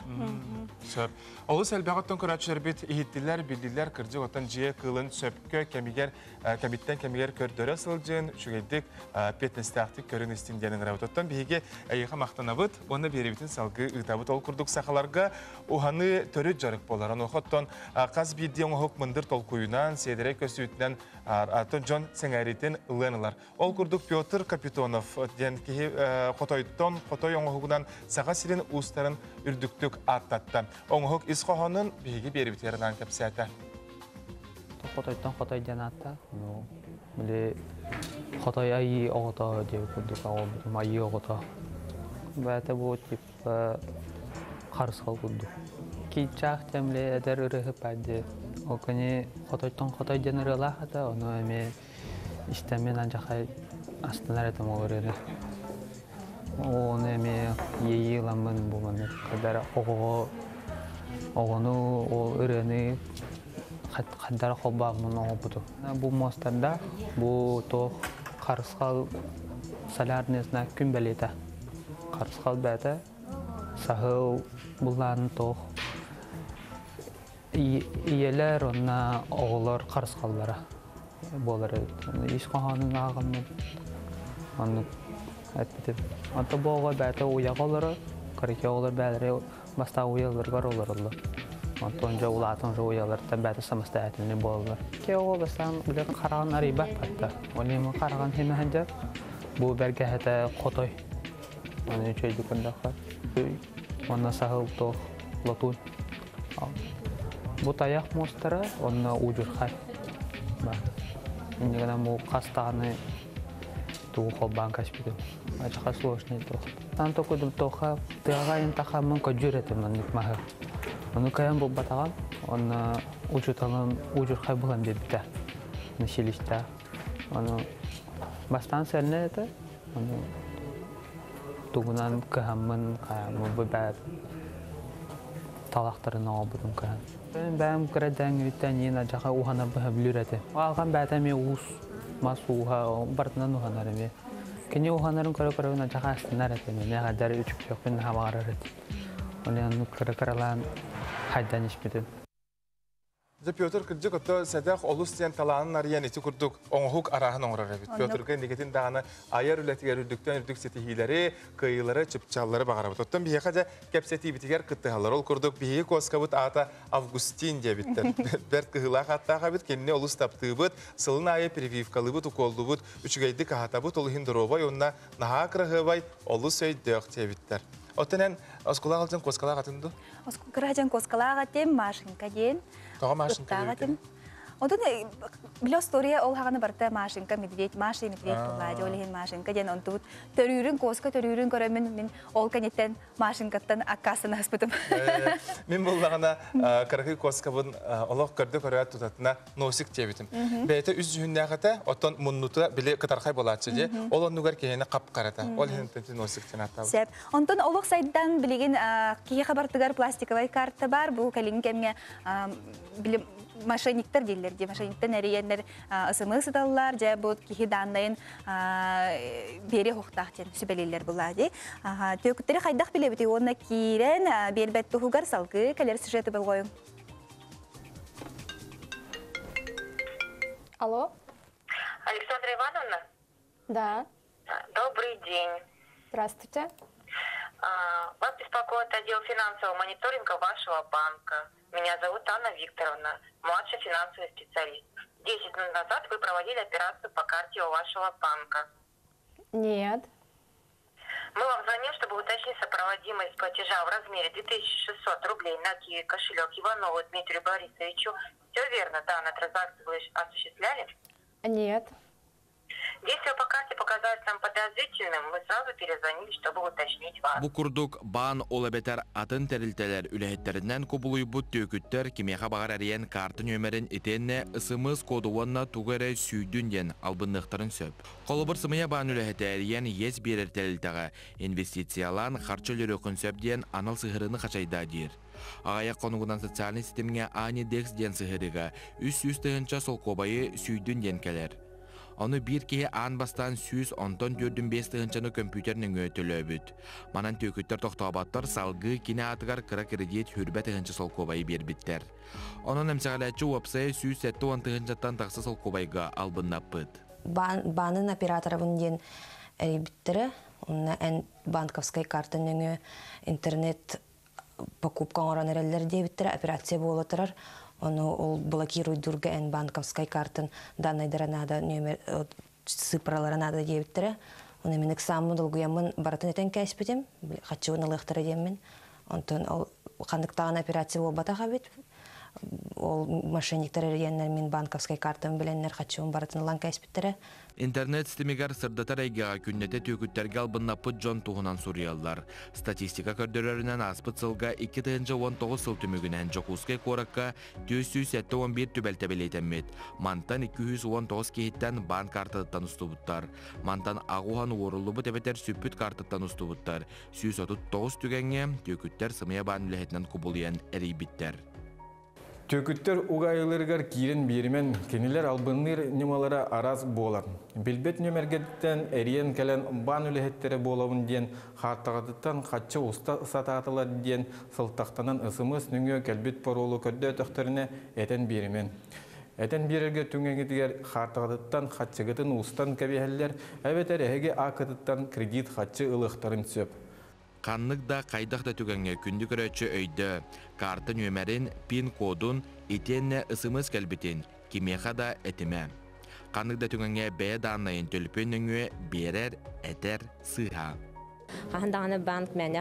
Сөп. Олус элбэҕиттэн көрөөччүлэрбит иһиттилэр, биллилэр, кырдьык оттон дьиэ кыылын сөпкө кэмигэр кэмиттэн кэмигэр көрдөрө сылдьын, үчүгэйдик, эппиэтинэстээхтик көрүн истин диэн ыҥырабыт. Оттон биһиги эйиэхэ махтанабыт уонна биэрэбитин салгыы ыытабыт. Ол курдук сахаларга уһаныы төрүт дьарык буолар. Онуоха оттон хас биирдии оҥоһук мындыр толкуйунан, сиэдэрэй көстүүтүнэн атын дьон сэҥээриитин ылыан ылар. Ол курдук Петр Капитонов диэн киһи хотойтон хотой оҥоһугунан Саха сирин уустарын үрдүктүк ааттатта. Оҥоһук ис хоһоонун биһиги биэрибитигэр анаан кэпсээтэ. Хотойтон хотой диэн ааттаах. Ну, били хотой айыы оҕото диэбит курдук оҕолбутум айыы оҕото. Бэйэтэ бу типа харысхал курдук. Кииччаах диэн эдэр ырыаһыт дии. Ол кини хотойтон хотой диэн ырыалаах этэ, ону эмиэ истэммин алдьархай астынар этим ол ырыаны. Ону эмиэ иэйии ыламмын бу маннык хайдара оҕоҕо оҕону ол ырыаны хайдара холбооммун оҥорбутум. Бу муостардаах, бу туох харысхал солярный знак күн бэлиэтэ. Харысхал бэйэтэ саһыл буллаан туох ийэлэр уонна оҕолор харысхаллара буолар эбит. Ис хоһоонун ааҕаммын оннук эппитим. Онто бу оҕо бэйэтэ уйаҕа олорор, кыракый оҕолор бэйэлэрэ бастаан уйаларыгар олороллор. Онтон дьэ улаатан уже уйаларыттан бэйэтэ самостоятельный буолаллар. Ки оҕо бастаан билэр хараҕын арыйбат батта. Ол хараҕын химе сылдьар. Бу бэргэһэтэ хотой. Аны үчүгэйдик көрдөххө. Уонна саһыл туох латунь. Бу тайах муостара уонна удьурхай бар. Иннигэнэн бу хас даҕаны тугу холбоон кэспитим. Ачаха сложный туох. Тан токудум тоха тыаҕа интахаммын көдьүр этим маннык маһы. Ону кайан булбатаҕым. Онно учууталым удьурхай булан биэрбитэ. Насилиста. Ону бастаан сэрнэ этэ. Ону тугунан кыһаммын, бу талахтарын оҕобутун кыһан. Бэйэм кыра дэҥҥириттэн иин адьаха уһанар быһа билир этэ. Алҕан бэйэтэ эмиэ уус, мас ууһа барытынан уһанар эмиэ. Кини уһанарын көрө-көрөбүн адьаха астынар этим. Эмиэ хаддар үчүксүөхпүн баҕарар этим. Оны оннук кыра-кыралаан хайдан испитим. Дьэ Петр кырдьык ото сэдэх олус диэн талаанын арыйан ити курдук оҥоһук арааһын оҥорор эбит. Петрга инникитин даҕаны айар үлэтигэр үрдүктэн үрдүк ситиһиилэри, кыайыылары, чыпчааллары баҕарабыт. Оттон биһиэхэ дьэ кэпсэтиибитигэр кыттыһаллар. Ол курдук биһиги куоскабыт аата Августин диэбиттэр. Бэрт кыһыылаах ааттаах эбит. Кинини олус таптыыбыт, сылын аайы прививкалыыбыт, укуоллуубут, үчүгэйдик аһатабыт, ол иһин доруобай уонна наһаа кыраһыабай, олус өйдөөх диэбиттэр. Оттон эн оскуолаҕа сылдьан куоскалаах атын дуу? Кыра дьон куоскалаах этим, Машенька диэн. Тоҕо Машенька диэбитин? Онтон биле история ол хаҕаны барыта Машенька медведь, Маша и медведь буоллаа ол иһин Машенька диэн онтубут төрүүрүн куоска төрүүрүн көрөммүн мин ол кэнниттэн Машенькаттан аккаастана аспытым. Мин буллаҕына кыракый куоскабын олох көрдө көрөөт тутатына носик диэбитим. Бэйэтэ үс дьүһүннээх этэ, оттон муннута били кытархай буолааччы дии. Ол оннугар киһини хап-харата. Ол иһин носик диэн ааттаабыт. Сөп. Онтон олох сайдан билигин киһиэхэ бартыгар пластиковай карта бар. Бу кэлиҥҥи кэмҥэ били мошенниктар дииллэр дии. Мошенниктан эрийэннэр ысымыы сыталлар. Дьэ бу киһи дааннайын биэри оһохтоох диэн сүбэлииллэр булаа дии. Түөкүттэри хайдах билэбитий уонна киирэн биэрбэт туһугар салгыы кэлэр сюжеты болҕойуҥ. Алло. Александра Ивановна? Да. день. Здравствуйте. Вас беспокоит отдел финансового мониторинга вашего банка. Меня зовут Анна Викторовна, младший финансовый специалист. 10 минут назад вы проводили операцию по карте у вашего банка. Нет. Мы вам звоним, чтобы уточнить сопроводимость платежа в размере 2600 рублей на Киви кошелек Иванову Дмитрию Борисовичу. Все верно, данную транзакцию вы осуществляли? Нет. Действия по карте показались нам подозрительным, мы сразу перезвонили, чтобы уточнить вас. Бу курдук баан ол эбэтэр атын тэрилтэлэр үлэһиттэринэн кубулуйбут түөкүттэр кимиэхэ баҕар эрийэн карта нүөмэрин итиэннэ СМС коду уонна тугу эрэ сүүйдүн диэн албынныахтарын сөп. Холобур сымыйа баан үлэһитэ эрийэн иэс биэрэр тэрилтэҕэ инвестициялаан харчы өлөрүөххүн сөп диэн анал сыһыарыыны хачайдаа диир. Аҕыйах хонугунан социальнай ситимҥэ Ани Декс диэн сыһыарыыга 300 тыһыынча солкуобайы сүүйдүн диэн кэлэр. Ону биир киһи аан бастаан 100 онтон 45 тыһыынчаны көмпүүтэр нөҥүө төлөөбүт. Манан түөкүттэр тохтооботтор, салгыы кини аатыгар кыра кредит 20 тыһыынча солкуобайы биэрбиттэр. Онон эмсэҕэлээччи уопсайа 170 тыһыынчаттан тахса солкуобайга албыннаппыт. Баанын операторабын диэн эрийбиттэрэ. Онно эн банковскай карта нөҥүө интернет покупка оҥорон эрэллэр диэбиттэрэ, операция буола турар. Ону ол блокируйдуурга эн банковскай картын данныйдара наада, нүөмэр цифралара наада диэбиттэрэ. Ону мин ыксааммын долгуйаммын барытын этэн кээспитим, харчыбын ылыахтара диэммин. Онтон ол ханныктаҕын операция буолбатах эбит. Ол мошенниктар эрийэннэр мин банковскай картам билэннэр харчыбын барытын ылан кээспиттэрэ. Интернет ситимигэр сырдатар эйгэҕэ күннэтэ түөкүттэргэ албыннаппыт дьон туһунан суруйаллар. Статистика көрдөрөрүнэн ааспыт сылга 2019 сыл түмүгүнэн Дьокуускай куоракка 471 түбэлтэ бэлиэтэммит. Мантан 219 киһиттэн баан картатыттан устубуттар. Мантан аҕуһан уоруллубут эбэтэр сүппүт картаттан устубуттар. 139 түгэҥҥэ түөкүттэр сымыйа баан үлэһитинэн кубулуйан эрийбиттэр. Түөкүттэр угаайыларыгар киирэн биэримэҥ, кинилэр албынныыр ньымалара араас буолар. Билбэт нүөмэргиттэн эрийэн кэлэн баан үлэһиттэрэ буолабын диэн хаартаҕытыттан харчы уста сатаатылар диэн сылтахтанан СМС нөҥүө кэлбит паролу көрдөөтөхтөрүнэ этэн биэримэҥ. Этэн биэрэргэ түгэҥҥитигэр хаартаҕытыттан харчыгытын устан кэбиһэллэр, эбэтэр эһиги ааккытыттан кредит харчы ылыахтарын сөп. Ханнык да хайдах да түгэҥҥэ күндү көрөөччү өйдөө, карта нүөмэрин, пин-кодун, итиэннэ СМС кэлбитин кимиэхэ да этимэ. Ханнык да түгэҥҥэ бэйэ дааннайын төлөпүөн нөҥүө биэрэр, этэр сыыһа. Хаһан даҕаны банк мээнэ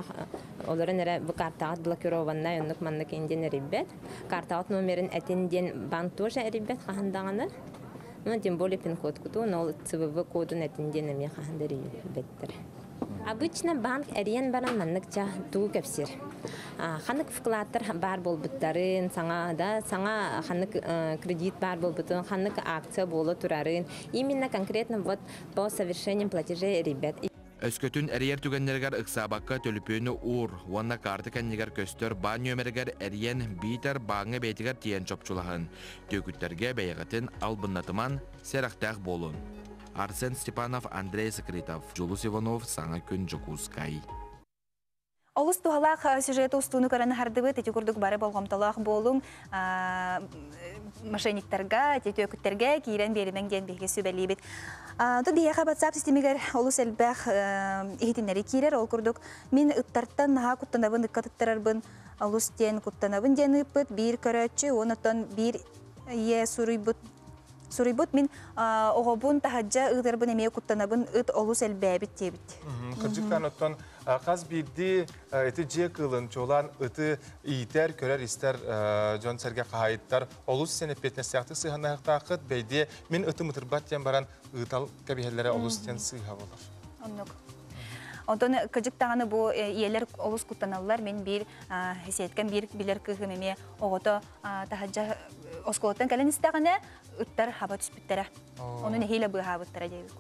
олорон эрэ бу картаҕыт блокированнай оннук маннык диэн эрийбэт. Картаҕыт номерин этин диэн банк тоже эрийбэт хаһан даҕаны. Ну, тем более пин-код кутун, ол ЦВВ кодун этин диэн эмиэ хаһан да эрийбэттэр. Обычно банк эрийэн баран маннык тугу кэпсиир. Ханнык вкладтар баар буолбуттарын, саҥа да, саҥа ханнык кредит баар буолбутун, ханнык акция буола турарын, именно конкретно вот по совершениям платежей эрийбэт. Өскөтүн эрийэр түгэннэригэр ыксаабакка төлөпүөнү уур уонна карта кэннигэр көстөр баан нүөмэригэр эрийэн биитэр бааҥҥа бэйэтигэр тиийэн чопчулаһын. Түөкүттэргэ бэйэҕитин албыннатымаҥ, сэрэхтээх буолун. Арсен Степанов, Андрей Секретов, Жулус Иванов, Саҥа күн Дьокуускай. Олус туһалаах сюжет устууну көрөн хардыбыт, ити курдук бары болҕомтолоох буолуҥ, мошенниктарга, түөкүттэргэ киирэн биэримэҥ диэн биһиги сүбэлиибит. Ту биһиэхэ WhatsApp системигэр олус элбэх иһитиннэри киирэр, ол курдук мин ыттартан наһаа куттанабын, ыкка тыттарарбын олус диэн куттанабын диэн ыыппыт биир көрөөччү, онтон биир ийэ суруйбут мин оҕобун таһырдьа ыытарбын эмиэ куттанабын ыт олус элбээбит диэбит. Кырдьыктан оттон хас биирдии ити дьиэ кыылын чуолаан ыты иитэр, көрөр, истэр дьон сэргэ хаһаайыттар олус сен эппиэтинэстээхтик сыһыаннаһыахтааххыт бэйдиэ мин ытым ытырбат диэн баран ыытал кэбиһэллэрэ олус диэн сыыһа болар. Оннук. Онтон кырдьык даҕаны бу ийэлэр олус куттаналлар. Мин биир сеткем биир билэр кыыһым эмиэ оҕото таһырдьа оскуолаттан кэлэн истэҕинэ ыттар хаба түспүттэрэ. Ону нэһиилэ быыһаабыттара диэбит.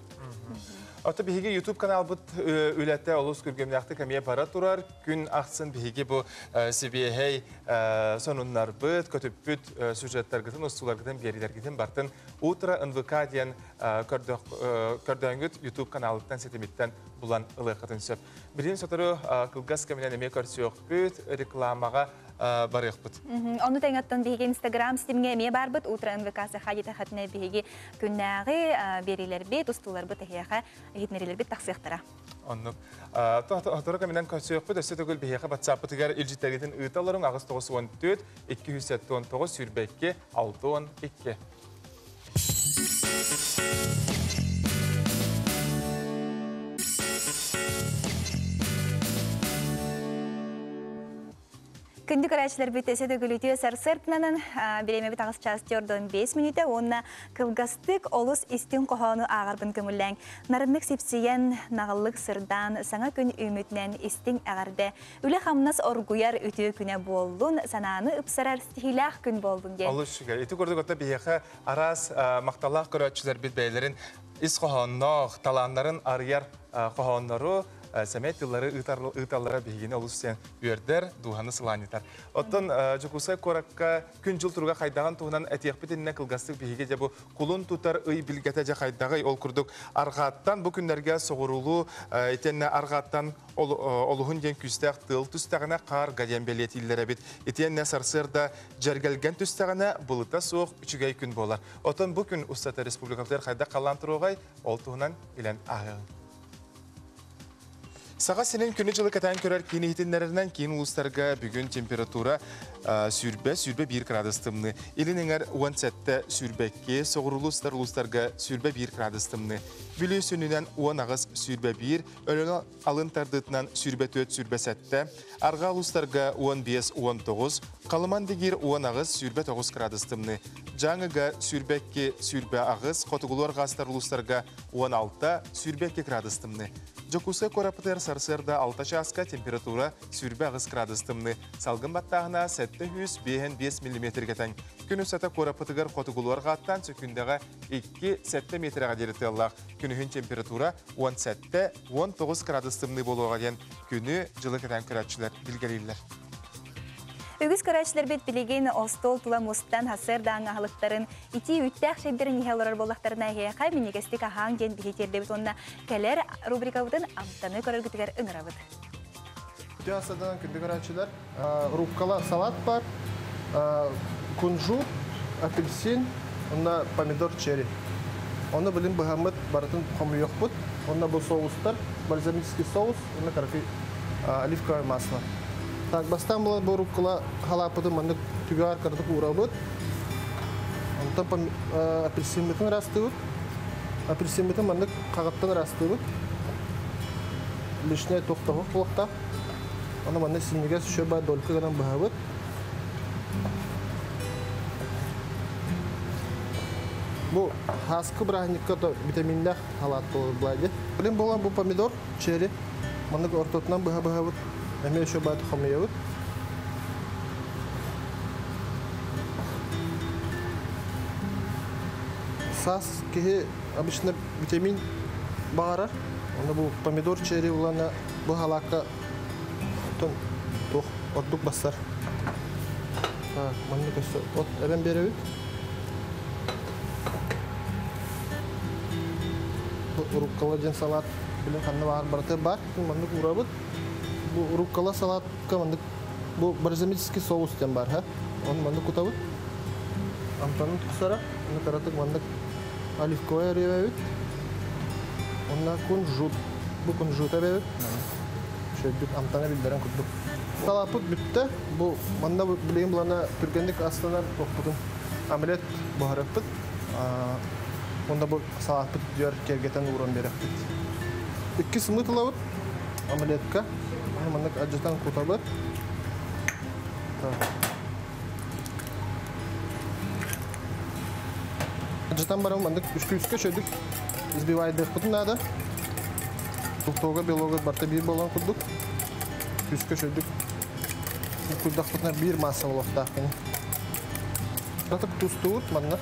Ото биһиги YouTube каналбыт үлэтэ олус күргүөмнээхтик эмиэ бара турар. Күн ахсын биһиги бу сибиэһэй сонуннарбыт, көтүппүт сюжеттаргытын, устууларгытын, биэриилэргитин бартын Утро НВК диэн. Көрдөңгүт YouTube каналыттан сетимиттен булан ылыаххытын сөп. Билигин сотору кылгас кэминэн эмиэ көрсүөхпүт, рекламаҕа барыахпыт. Ону тэҥэ биһиги Instagram ситимҥэ эмиэ баарбыт, Утро НВК Саха диэтэххитинэ биһиги күннээҕи биэриилэрбит, устууларбыт эһиэхэ иһитиннэриилэрбит тахсыахтара. Оннук. Сотору кэминэн көрсүөхпүт, өссө төгүл биһиэхэ WhatsApp-ытыгар илдьиттэргитин ыыта олоруҥ 894 279 22 62. Күндү көрөөччүлэрбит, өссө төгүл үтүө сарсыардынан. Бириэмэбит 8 час 45 мүнүүтэ уонна кылгастык олус истиҥ хоһоону ааҕарбын көҥүллээҥ. Нарыннык сипсийэн, наҕыллык сырдаан, саҥа күн үүммүтүнэн истиҥ эҕэрдэ. Үлэ-хамнас оргуйар үтүө күнэ буоллун, санааны ыпсарар ситиһиилээх күн буоллун диэн. Олус үчүгэй. Ити курдук оттон биһиэхэ араас махталлаах көрөөччүлэрбит бэйэлэрин ис хоһоонноох, талааннарын арыйар хоһооннору, сэмэй тыллары ыыталлара биһигини олус диэн үөрдэр, дууһаны сылаанньытар. Оттон Дьокуускай куоракка күн-дьыл туруга хайдаҕын туһунан этиэхпит иннинэ кылгастык биһиги дьэ бу кулун тутар ый билгэтэ дьэ хайдаҕый? Ол курдук арҕааттан бу күннэргэ соҕуруулуу итиэннэ арҕааттан олуһун диэн күүстээх тыал түстэҕинэ хаарга диэн бэлиэтииллэр эбит. Итиэннэ сарсыарда дьэргэлгэн түстэҕинэ былыта суох үчүгэй күн буолар. Оттон бу күн устата республикабытыгар хайдах халлаан туруоҕай? Ол туһунан билэн ааһыаҕыҥ. Саха сирин күнү-дьылы кэтээн көрөр киин иһитиннэрэринэн киин улуустарга бүгүн температура 20, 21 градус тымныы. Илин эҥэр 17, 22, соҕуруулуу сытар улуустарга 21 градус тымныы. Бүлүү сүнньүнэн 18, 21, Өлөөнө алын тардыытынан 24, 27, арҕаа улуустарга 15, 19, Халыман Дигиир 18, 29 градус тымныы. Дьааҥыга 22, 28, хотугулуу арҕаа сытар улуустарга 16, 22 градус тымныы. Дьокуускай куораппытыгар сарсыарда 6 чааска температура 28 градус тымныы. Салгын баттааһына 705 миллиметргэ тэҥ. Күн устата куораппытыгар хотугулуу арҕааттан сөкүүндэҕэ 2-7 метрэҕэ диэри тыаллаах. Күнүһүн температура 17-19 градус тымныы буолуоҕа диэн күнү, дьылы кэтээн көрөөччүлэр билгэлииллэр. Үгүс көрөөччүлэрбит билигин остуол тула мустан сарсыардааҥҥы аһылыктарын итии үүттээх чэйдэрин иһэ олорор буоллахтарына эһиэхэ минньигэстик аһааҥ диэн биһи тиэрдэбит уонна кэлэр рубрикабытын амтаны көрөргүтүгэр ыҥырабыт. Үтүө сарсыарданан, күндү көрөөччүлэр. Руккола салат бар, кунжут, апельсин, онно помидор черри. Оны билин быһаммыт барытын хомуйуохпут. Онно бу соустар, бальзамический соус, онно карафи оливковое масло. Так, бастаан була бу руккола халааппытын маннык түгээр кыратык уурабыт. Онтон апельсиммытын ыраастыыбыт. Апельсиммытын маннык хаҕыттан ыраастыыбыт. Лишнее туох буолуохтаах. Оны маннык синньигэс шөбө долька гынан быһабыт. Бу сааскы бырааһынньыкка то витаминнээх халаат буолар буолла. Билин буолан бу помидор, черри маннык ортотунан быһа быһабыт. Эмиэ еще баат хомуйабыт. Саас киһи обычно витамин баҕарар. Онно бу помидор черри улана бу халаакка оттон туох ордук бассар. Так, маннык өссө от эбэн биэрэбит. Бу руккола диэн салат билин ханна баар барыта бар. Маннык уурабыт. Бу руккола салатка маннык бу бальзамический соус диэн бар, ха? Оны маннык кутабыт. Амтанын тупсара, оны кыратык маннык оливковое эбэбит. Онна кунжут. Бу кунжут эбэбит. Шөйдүк амтана билдерен курдук. Салаппыт бүттэ. Бу манна билигин булана түргэнник астанар тохпутун омлет буһарыппыт. Онда бу салатпыт дьөр кергетен ууран береппит. Икки сымыт ылабыт омлетка. Оны маннык алдьатан кутабыт. Так. Алдьатан баран маннык үскүскэ шөйдүк взбивайдыахпытын надо. Желтога, белога барта биир болан курдук. Күскө шөйдүк куйдахпытына биир масса буолуохтаах кини. Кыратык тустуут манна.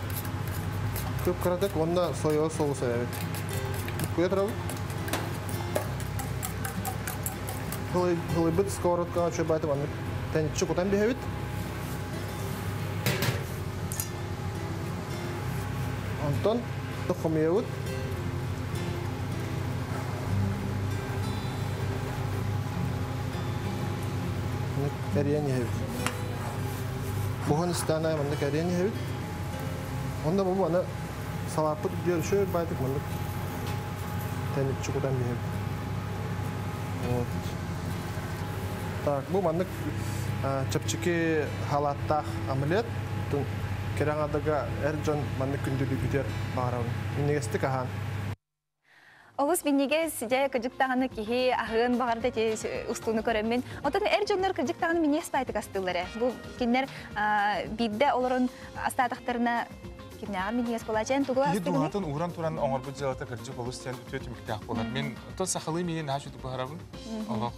Көп кыратык онно соевый соус эбит. Куя турабыт. Хылыйбыт сковородкаҕа чөбөтү маннык тэниччи кутан биһэбит. Онтон Хомуйабыт. Эрийэн иһэбит. Буһан истээн аайы маннык эрийэн иһэбит. Онно бу аны салааппыт үрдүгэр үчүгэй баайдык маннык тэниччи кутан биһэбит. Вот. Так, бу маннык чэпчэки халааттаах омлет. Кэрэ аҥардага эр дьон маннык күндүлүүбүтүгэр баҕарабын. Минньигэстик аһаан. Олус минньигэс, дьэ, кырдьык даҕаны киһи аһыан баҕарда ити устууну көрөммүн. Оттон эр дьоннор кырдьык даҕаны минньигэс баайтык астыыллар ээ. Бу кинилэр биирдэ олорон астаатахтарына кимнээҕэр минньигэс буолааччы. Эн тугу Киһи астыгыный? дууһатын ууран туран оҥорбут дьыалата кырдьык олус диэн үтүө түмүктээх буолар. Мин оттон сахалыы миинин наһаа үчүгэй буһарабын. Олох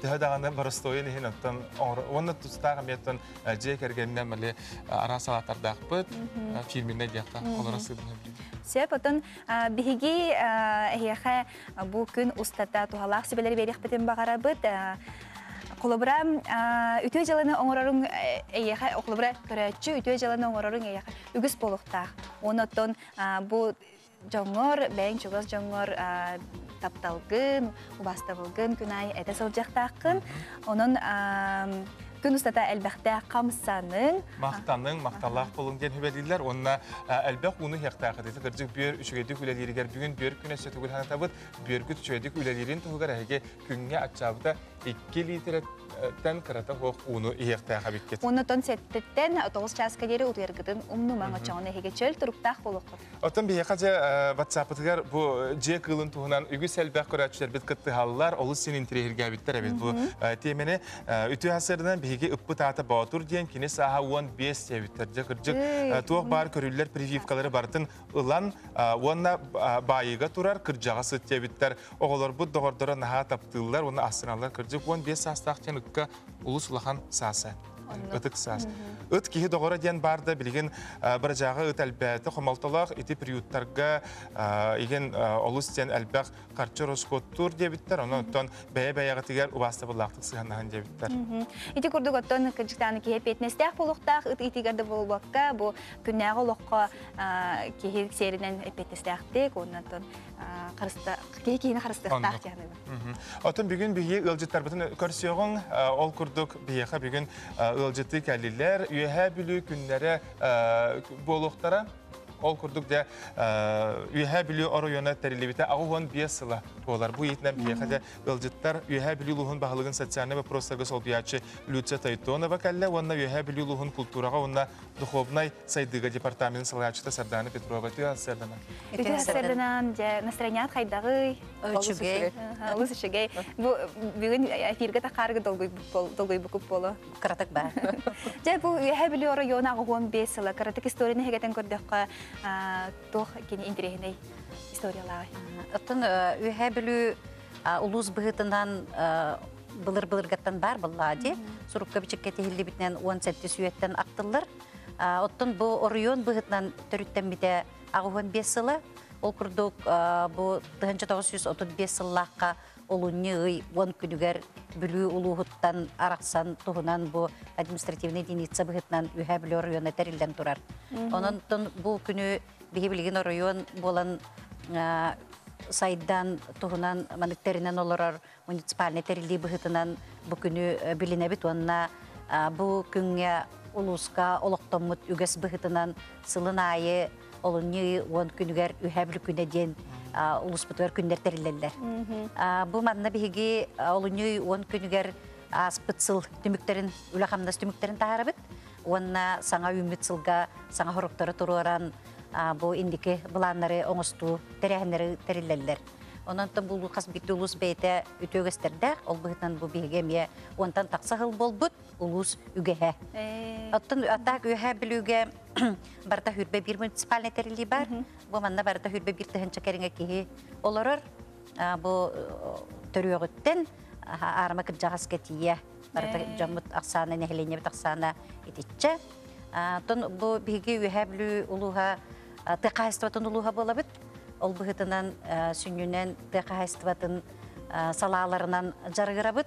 төһө даҕаны боростуойун иһин оттон уонна тустаах эмиэ оттон дьиэ кэргэнинэн мали араас салааттардаахпыт фирменнэй диэххэ олоро сыыбын Сөп, оттон биһиги эһиэхэ бу күн устата туһалаах сүбэлэри биэриэхпитин баҕарабыт. Холобура, үтүө дьыаланы оҥороруҥ эйиэхэ, холобура, көрөөччү үтүө дьыаланы оҥороруҥ эйиэхэ үгүс буолуохтаах. Уонна оттон бу дьоҥҥор, бэйэҥ чугас дьоҥҥор тапталгын, убаастабылгын күн аайы этэ сылдьыахтааххын. Онон күн устата элбэхтээх хамсаныҥ. Махтаныҥ, махталлаах буолуҥ диэн сүбэлииллэр уонна элбэх ууну иһиэхтээх этэ. Кырдьык бүөр үчүгэйдик үлэлииригэр бүгүн бүөр күнэ өссө төгүл санатабыт. Бүөргүт үчүгэйдик үлэлиирин туһугар эһиги күҥҥэ аччаабыта 2 литреттэн кырата суох ууну иһиэхтээх эбиккит. Уонна оттон сэттэттэн 9 чааска диэри утуйаргытын умнумаҥ, оччоҕуна эһиги чөл туруктаах буолуоххут. Оттон биһиэхэ дьэ WhatsApp-ытыгар бу дьиэ кыылын туһунан үгүс элбэх көрөөччүлэрбит кыттыһаллар, олус син интириэһиргээбиттэр эбит бу тиэмэни. Үтүө сарсыарданан биһиги ыппыт аата Боотур диэн кини сааһа 15 диэбиттэр. Дьэ кырдьык туох баар көрүллэр прививкалары барытын ылан уонна баайыыга турар кырдьаҕас ыт диэбиттэр. Оҕолорбут доҕордоро наһаа таптыыллар уонна астыналлар. Кырдьык 15 саастаах диэн ыкка улус улахан сааса. Ытык саас. Ыт киһи доҕоро диэн баар да билигин бырдьааҕы ыт элбээтэ хомолтолоох ити приюттарга игин олус диэн элбэх харчы ороскуоттуур диэбиттэр. Онон оттон бэйэ-бэйэҕитигэр убаастабыллаахтык сыһыаннаһын диэбиттэр. Ити курдук оттон кырдьыктааны киһи эппиэтинэстээх буолуохтаах ыт иитигэр да буолбакка бу күннээҕи олоххо киһи сиэринэн эппиэтинэстээхтик уонна оттон киһи киһини харыстыахтаах диэн Оттон бүгүн биһиги ыалдьыттарбытын көрсүөҕүҥ. Ол курдук биһиэхэ бүгүн ыалдьыттыы кэллилэр. Үөһээ Бүлүү күннэрэ буолуохтара. Ол курдук дьэ Үөһээ Бүлүү оройуона тэриллибитэ 85 сыла буолар. Бу иитинэн биһиэхэ дьэ ыалдьыттар Үөһээ Бүлүү улууһун баһылыгын социальнай вопростарга солбуйааччы Люция Тойтонова кэллэ уонна Үөһээ Бүлүү улууһун культураҕа уонна духовнай сайдыыга департаменын салайааччыта Сардаана Петрова. Үтүө сарданан. Үтүө сарданан, дьэ настроеният хайдаҕый? Үчүгэй. Олус үчүгэй. Бу бүгүн эфиргэ тахаарга долгуйбуккут буолуо. Кыратык баар. Дьэ бу Үөһээ Бүлүү оройуона 85 сыла кыратык историяны хэгэтэн көрдөххө туох кини интэриэһинэй историялааҕый? Оттон Үөһээ Бүлүү улуус быһыытынан былыр-былыргаттан баар буоллаҕа дии. Сурукка бичиккэ тиһиллибитинэн 17 үйэттэн ахтыллар. Оттон бу оройуон быһыытынан төрүттэммитэ 85 сыла. Ол курдук бу 1935 сыллаахха олунньу ый 10 күнүгэр Бүлүү улууһуттан арахсан туһунан бу административнай единица быһыытынан Үөһээ Бүлүү оройуона тэриллэн турар. Онон бу күнү биһи билигин оройуон буолан сайдан туһунан маннык тэринэн олорор муниципальнай тэриллии быһыытынан бу күнү билинэбит уонна бу күҥҥэ улууска олохтоммут үгэс быһыытынан сылын аайы олунньу уон күнүгэр Үһээ Бүлүү күнэ диэн улууспутугар күннэр тэриллэллэр. Бу манна биһиги олунньу уон күнүгэр ааспыт сыл түмүктэрин, үлэ-хамнас түмүктэрин таһаарабыт уонна саҥа үүммүт сылга саҥа соруктары туруоран бу инники былааннары оҥостуу тэрээһиннэри тэриллэллэр. Онон бу хас биирдии улуус бэйэтэ үтүө үгэстэрдээх, ол быһыытынан бу биһиги эмиэ уонтан тахса сыл буолбут улуус үгэһэ. Оттон атаак Үөһээ Бүлүүгэ барыта хүрбэ биир муниципальнай тэриллии бар. Бу манна барыта хүрбэ биир тыһыынча кэриҥэ киһи олорор. Бу төрүөҕүттэн аарыма кырдьаҕаска тиийэ барыта дьоммут ахсаана, нэһилиэнньэбит ахсаана итиччэ. Оттон бу биһиги Үөһээ Бүлүү улууһа тыа хаһаайыстыбатын улууһа буолабыт. Ол быһыытынан сүнньүнэн тыа хаһаайыстыбатын салааларынан дьарыгырабыт.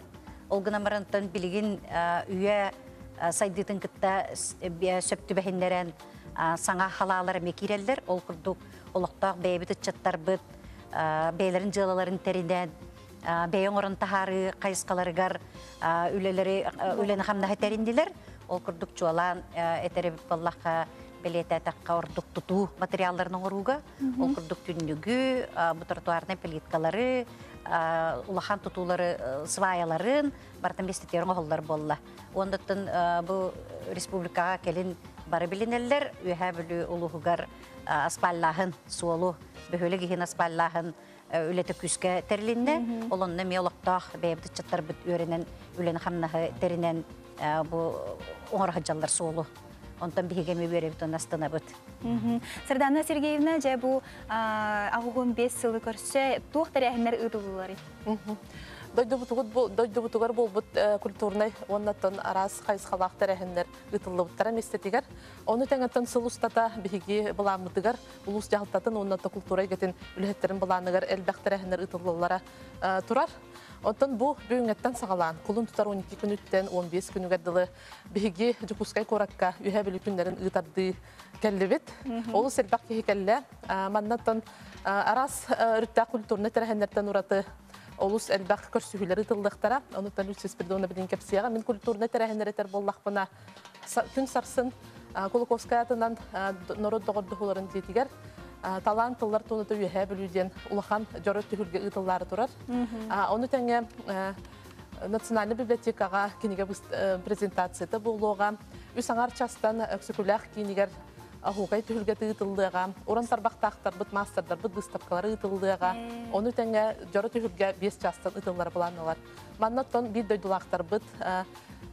Ол гынан баран билигин үйэ сайдыытын кытта сөп түбэһиннэрэн саҥа халаалар эмиэ киирэллэр. Ол курдук олохтоох бэйэбит ыччаттарбыт бэйэлэрин дьыалаларын тэринэн бэйэ оҥорон таһаарыы хайысхаларыгар үлэлэри үлэни-хамнаһы тэриннилэр. Ол курдук чуолаан этэр эбит буоллахха, бэлиэтээтэххэ ордук тутуу материалларын оҥорууга, ол курдук түннүгү, бу тротуарнай плиткалары, улахан тутуулары сваяларын барытын бестетер оҥоһуллар буолла. Оннуттан бу республикаҕа кэлин бары билинэллэр, Үөһээ Бүлүү улууһугар аспааллааһын суолу, бөһүөлэк иһин аспааллааһын үлэтэ күүскэ тэрилиннэ. Ол онно эмиэ олохтоох бэйэбит ыччаттарбыт үөрэнэн, үлэни-хамнаһы тэринэн бу оҥоро сылдьаллар суолу. Онтон биһиги эмиэ үөрэбит уонна астынабыт. Сардана Сергеевна, дьэ бу 85 сылы көрсө туох тэрээһиннэр ыытыллалларый? Дойдубутугар буолбут культурнай уонна араас хайысхалаах тэрээһиннэр ыытыллыбыттара миэстэтигэр. Ону тэҥэттэн сыл устата биһиги былааммытыгар улуус дьаһалтатын уонна култуура эйгэтин үлэһиттэрин былааныгар элбэх тэрээһиннэр ыытыллаллара турар. Оттон бу бүгүҥҥэттэн саҕалаан, кулун тутар 12 күнүттэн 15 күнүгэр дылы биһиги Дьокуускай куоракка Үһээ Бүлүү күннэрин ыытардыы кэллибит. Олус элбэх киһи кэллэ. Маннаттан араас өрүттээх культурнай тэрээһиннэртэн ураты олус элбэх көрсүһүүлэр ыытыллыахтара. Онуттан Люция Спиридоновна билин кэпсиэҕэ. Мин культурнай тэрээһиннэр этэр буоллахпына, күн сарсын Кулаковскай атынан норуот доҕордоһууларын дьиэтигэр талаан тыллар туоната Үөһээ Бүлүү диэн улахан дьоро түһүлгэ ыытыллаары турар. Ону тэҥэ Национальнай библиотекаҕа кинигэ презентацията буолуоҕа. Үс аҥар частан Өксөкүлээх киинигэр оһуокай түһүлгэтэ ыытыллыаҕа. Уран тарбахтаахтарбыт, маастардарбыт быыстапкалара ыытыллыаҕа. Ону тэҥэ дьоро түһүлгэ 5 частан ыытыллара былаанналар. Манна оттон биир дойдулаахтарбыт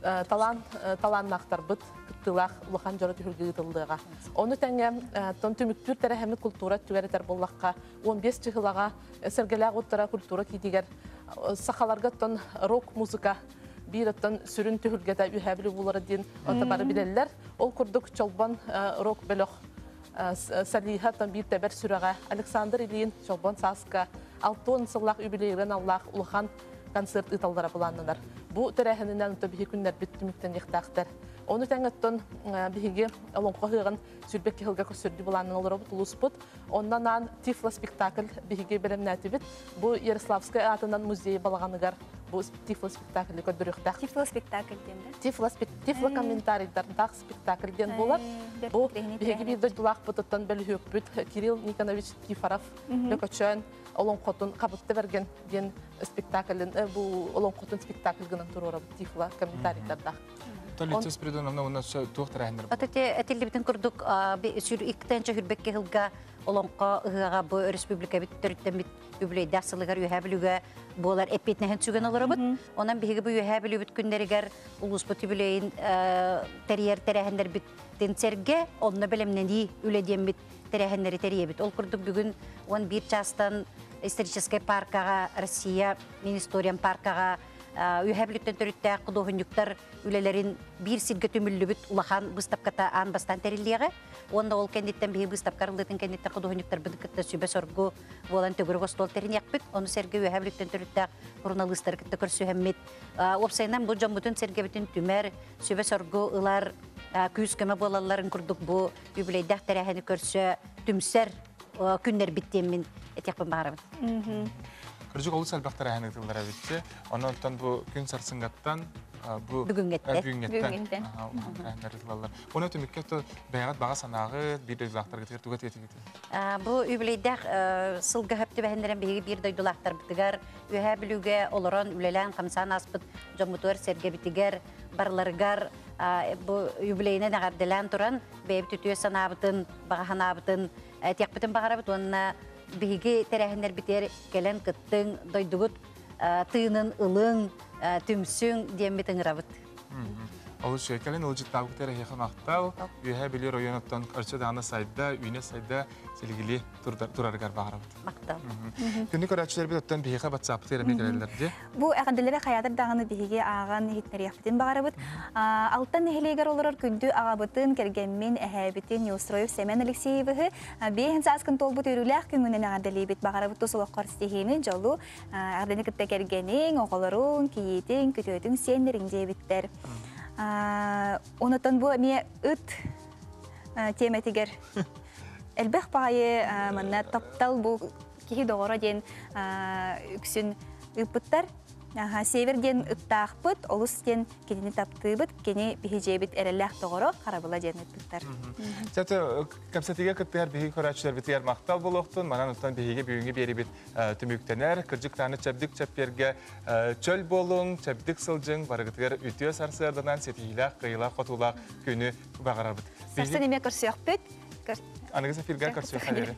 талаан талааннаахтарбыт кыттыылаах улахан дьоро түһүлгэ ыытыллыаҕа. Ону тэҥэ тон түмүктүүр тэрээһиммит култуура өттүгэр этэр буоллахха 15 чыһылаҕа Сэргэлээх уттара культура киитигэр сахаларга оттон рок-музыка биир оттон сүрүн түһүлгэтэ Үөһээ Бүлүү буолара диэн ото бары билэллэр. Ол курдук Чолбон рок бөлөх солиһа оттон биир тэбэр сүрэҕэ Александр Ильин Чолбон Сааска 60 сыллаах юбилейынан аллаах улахан концерт ыыталлара былааннанар. Бу тэрээһининэн ото биһи күннэрбит түмүктэниэхтээхтэр. Ону тэҥ оттон биһиги Олоҥхо ыһыаҕын 22 сылга көрсөрдүү былааннан олоробут улууспут. Онно анаан Тифло спектакль биһиги бэлэмнээтибит. Бу Ярославскай аатынан музей балаҕаныгар бу Тифло спектакльы көрдөрүөхтээх. Тифло спектакль диэн да? Тифло, Тифло комментарийдардаах спектакль диэн буолар. Бу биһиги биир дойдулаахпытыттан бөлүһүөкпүт Кирилл Никонович Кифаров Лөкөчөөн олоҥхотун Хабытта Бэргэн диэн спектаклын бу олоҥхотун спектакль гынан туруорабыт Тифло комментарийдардаах. Толица Спиридоновна уонна туох тэрээһиннэр Ата этиллибитин курдук сүр иктен чөһүрбэкке сылга олоҥхо ыһыаҕа бу республикабыт төрүттэммит үбүлүөйдээх сылыгар Үөһээ Бүлүүгэ буолар эппиэтинэһин сүгэн олоробут. Онон биһиги бу Үөһээ Бүлүүбүт күннэригэр улууспут үбүлүөйүн тэрийэр тэрээһиннэрбитин сэргэ онно бэлэмнэнии үлэ диэммит тэрээһиннэри тэрийэбит. Ол курдук бүгүн 11 чаастан историческай паркаҕа Россия мин историям паркаҕа Үөһээ Бүлүүттэн төрүттээх худуоһунньуктар үлэлэрин биир сиргэ түмүллүбүт улахан быыстапката аан бастаан тэриллиэҕэ. Уонна ол кэнниттэн биһи быыстапка арыллыытын кэнниттэн худуоһунньуктарбытын кытта сүбэ-соргу буолан төгүрүк остуол тэриниэхпит. Ону сэргэ Үөһээ Бүлүүттэн төрүттээх суруналыыстары кытта көрсүһэммит. Уопсайынан бу дьоммутун сэргэбитин түмэр, сүбэ-соргу ылар, күүс-көмө буолалларын курдук бу үбүлүөйдээх тэрээһини көрсө түмсэр күннэрбит диэммин этиэхпин баҕарабын. Кырдьык олус элбэх тэрээһин ыытыллар эбит. Онон оттон бу күн сарсыҥҥаттан бу бүгүҥҥэттэн бүгүҥҥэттэн тэрээһиннэр ыытыллаллар. Уонна түмүккэ то бэйэҕит баҕа санааҕыт, биир дойдулаахтаргытыгар тугу этиэтигит? Бу үбүлүөйдээх сылга хөп түбэһиннэрэн биһиги биир дойдулаахтарбытыгар Үөһээ Бүлүүгэ олорон үлэлээн-хамсаан ааспыт дьоммутугар сэргэбитигэр барыларыгар бу юбилейынан эҕэрдэлээн туран бэйэбит үтүө санаабытын, баҕа санаабытын этиэхпитин баҕарабыт уонна биһиги тэрээһиннэрбитигэр кэлэн кыттыҥ, дойдугут тыынын ылыҥ, түмсүҥ диэммит ыҥырабыт. Олус үчүгэй. Кэлин ыалдьыттаабыт эһиэхэ махтал. Үөһээ Бүлүү районуттан өссө даҕаны сайда, үүнэ сайда, силигилии турарыгар баҕарабыт. Махтал. Күндү көрөөччүлэрбит оттон биһиэхэ батсааппытыгар эмиэ кэлэллэр дии. Бу эҕэрдэлэри хайаатар даҕаны биһиги ааҕан иһитиннэриэхпитин баҕарабыт. Алтан нэһилиэгэр олорор күндү аҕабытын, кэргэммин, эһээбитин Неустроев Семен Алексеевиһы биэһин сааскын туолбут үөрүүлээх күҥҥүнэн эҕэрдэлиибит. Баҕарабыт тус олоххор ситиһиини, дьолу, эҕэрдэни кытта кэргэниҥ, оҕолоруҥ, кийиитиҥ, күтүөтүҥ, сиэннэриҥ диэбиттэр. Онотон бу эмиэ ыт тиэмэтигэр. Элбэх баҕайы манна таптал бу киһи доҕоро диэн үксүн ыыппыттар. Север диэн ыттаахпыт, олус диэн кинини таптыыбыт, кини биһи дьиэбит эрэллээх доҕоро, харабыла диэн ыыппыттар. Чаты кэпсэтиигэ кыттыһар биһиги көрөөччүлэрбитигэр махтал буолуохтун, манан оттон биһиги бүгүҥҥү биэрибит түмүктэнэр, кырдьык даҕаны чэбдик чэппиэргэ чөл буолуҥ, чэбдик сылдьыҥ, барыгытыгар үтүө сарсыарданан ситиһиилээх, кыайыылаах-хотуулаах күнү баҕарабыт. Сарсын эмиэ көрсүөхпүт. Аныгыс эфиргэ көрсүөххэ диэри.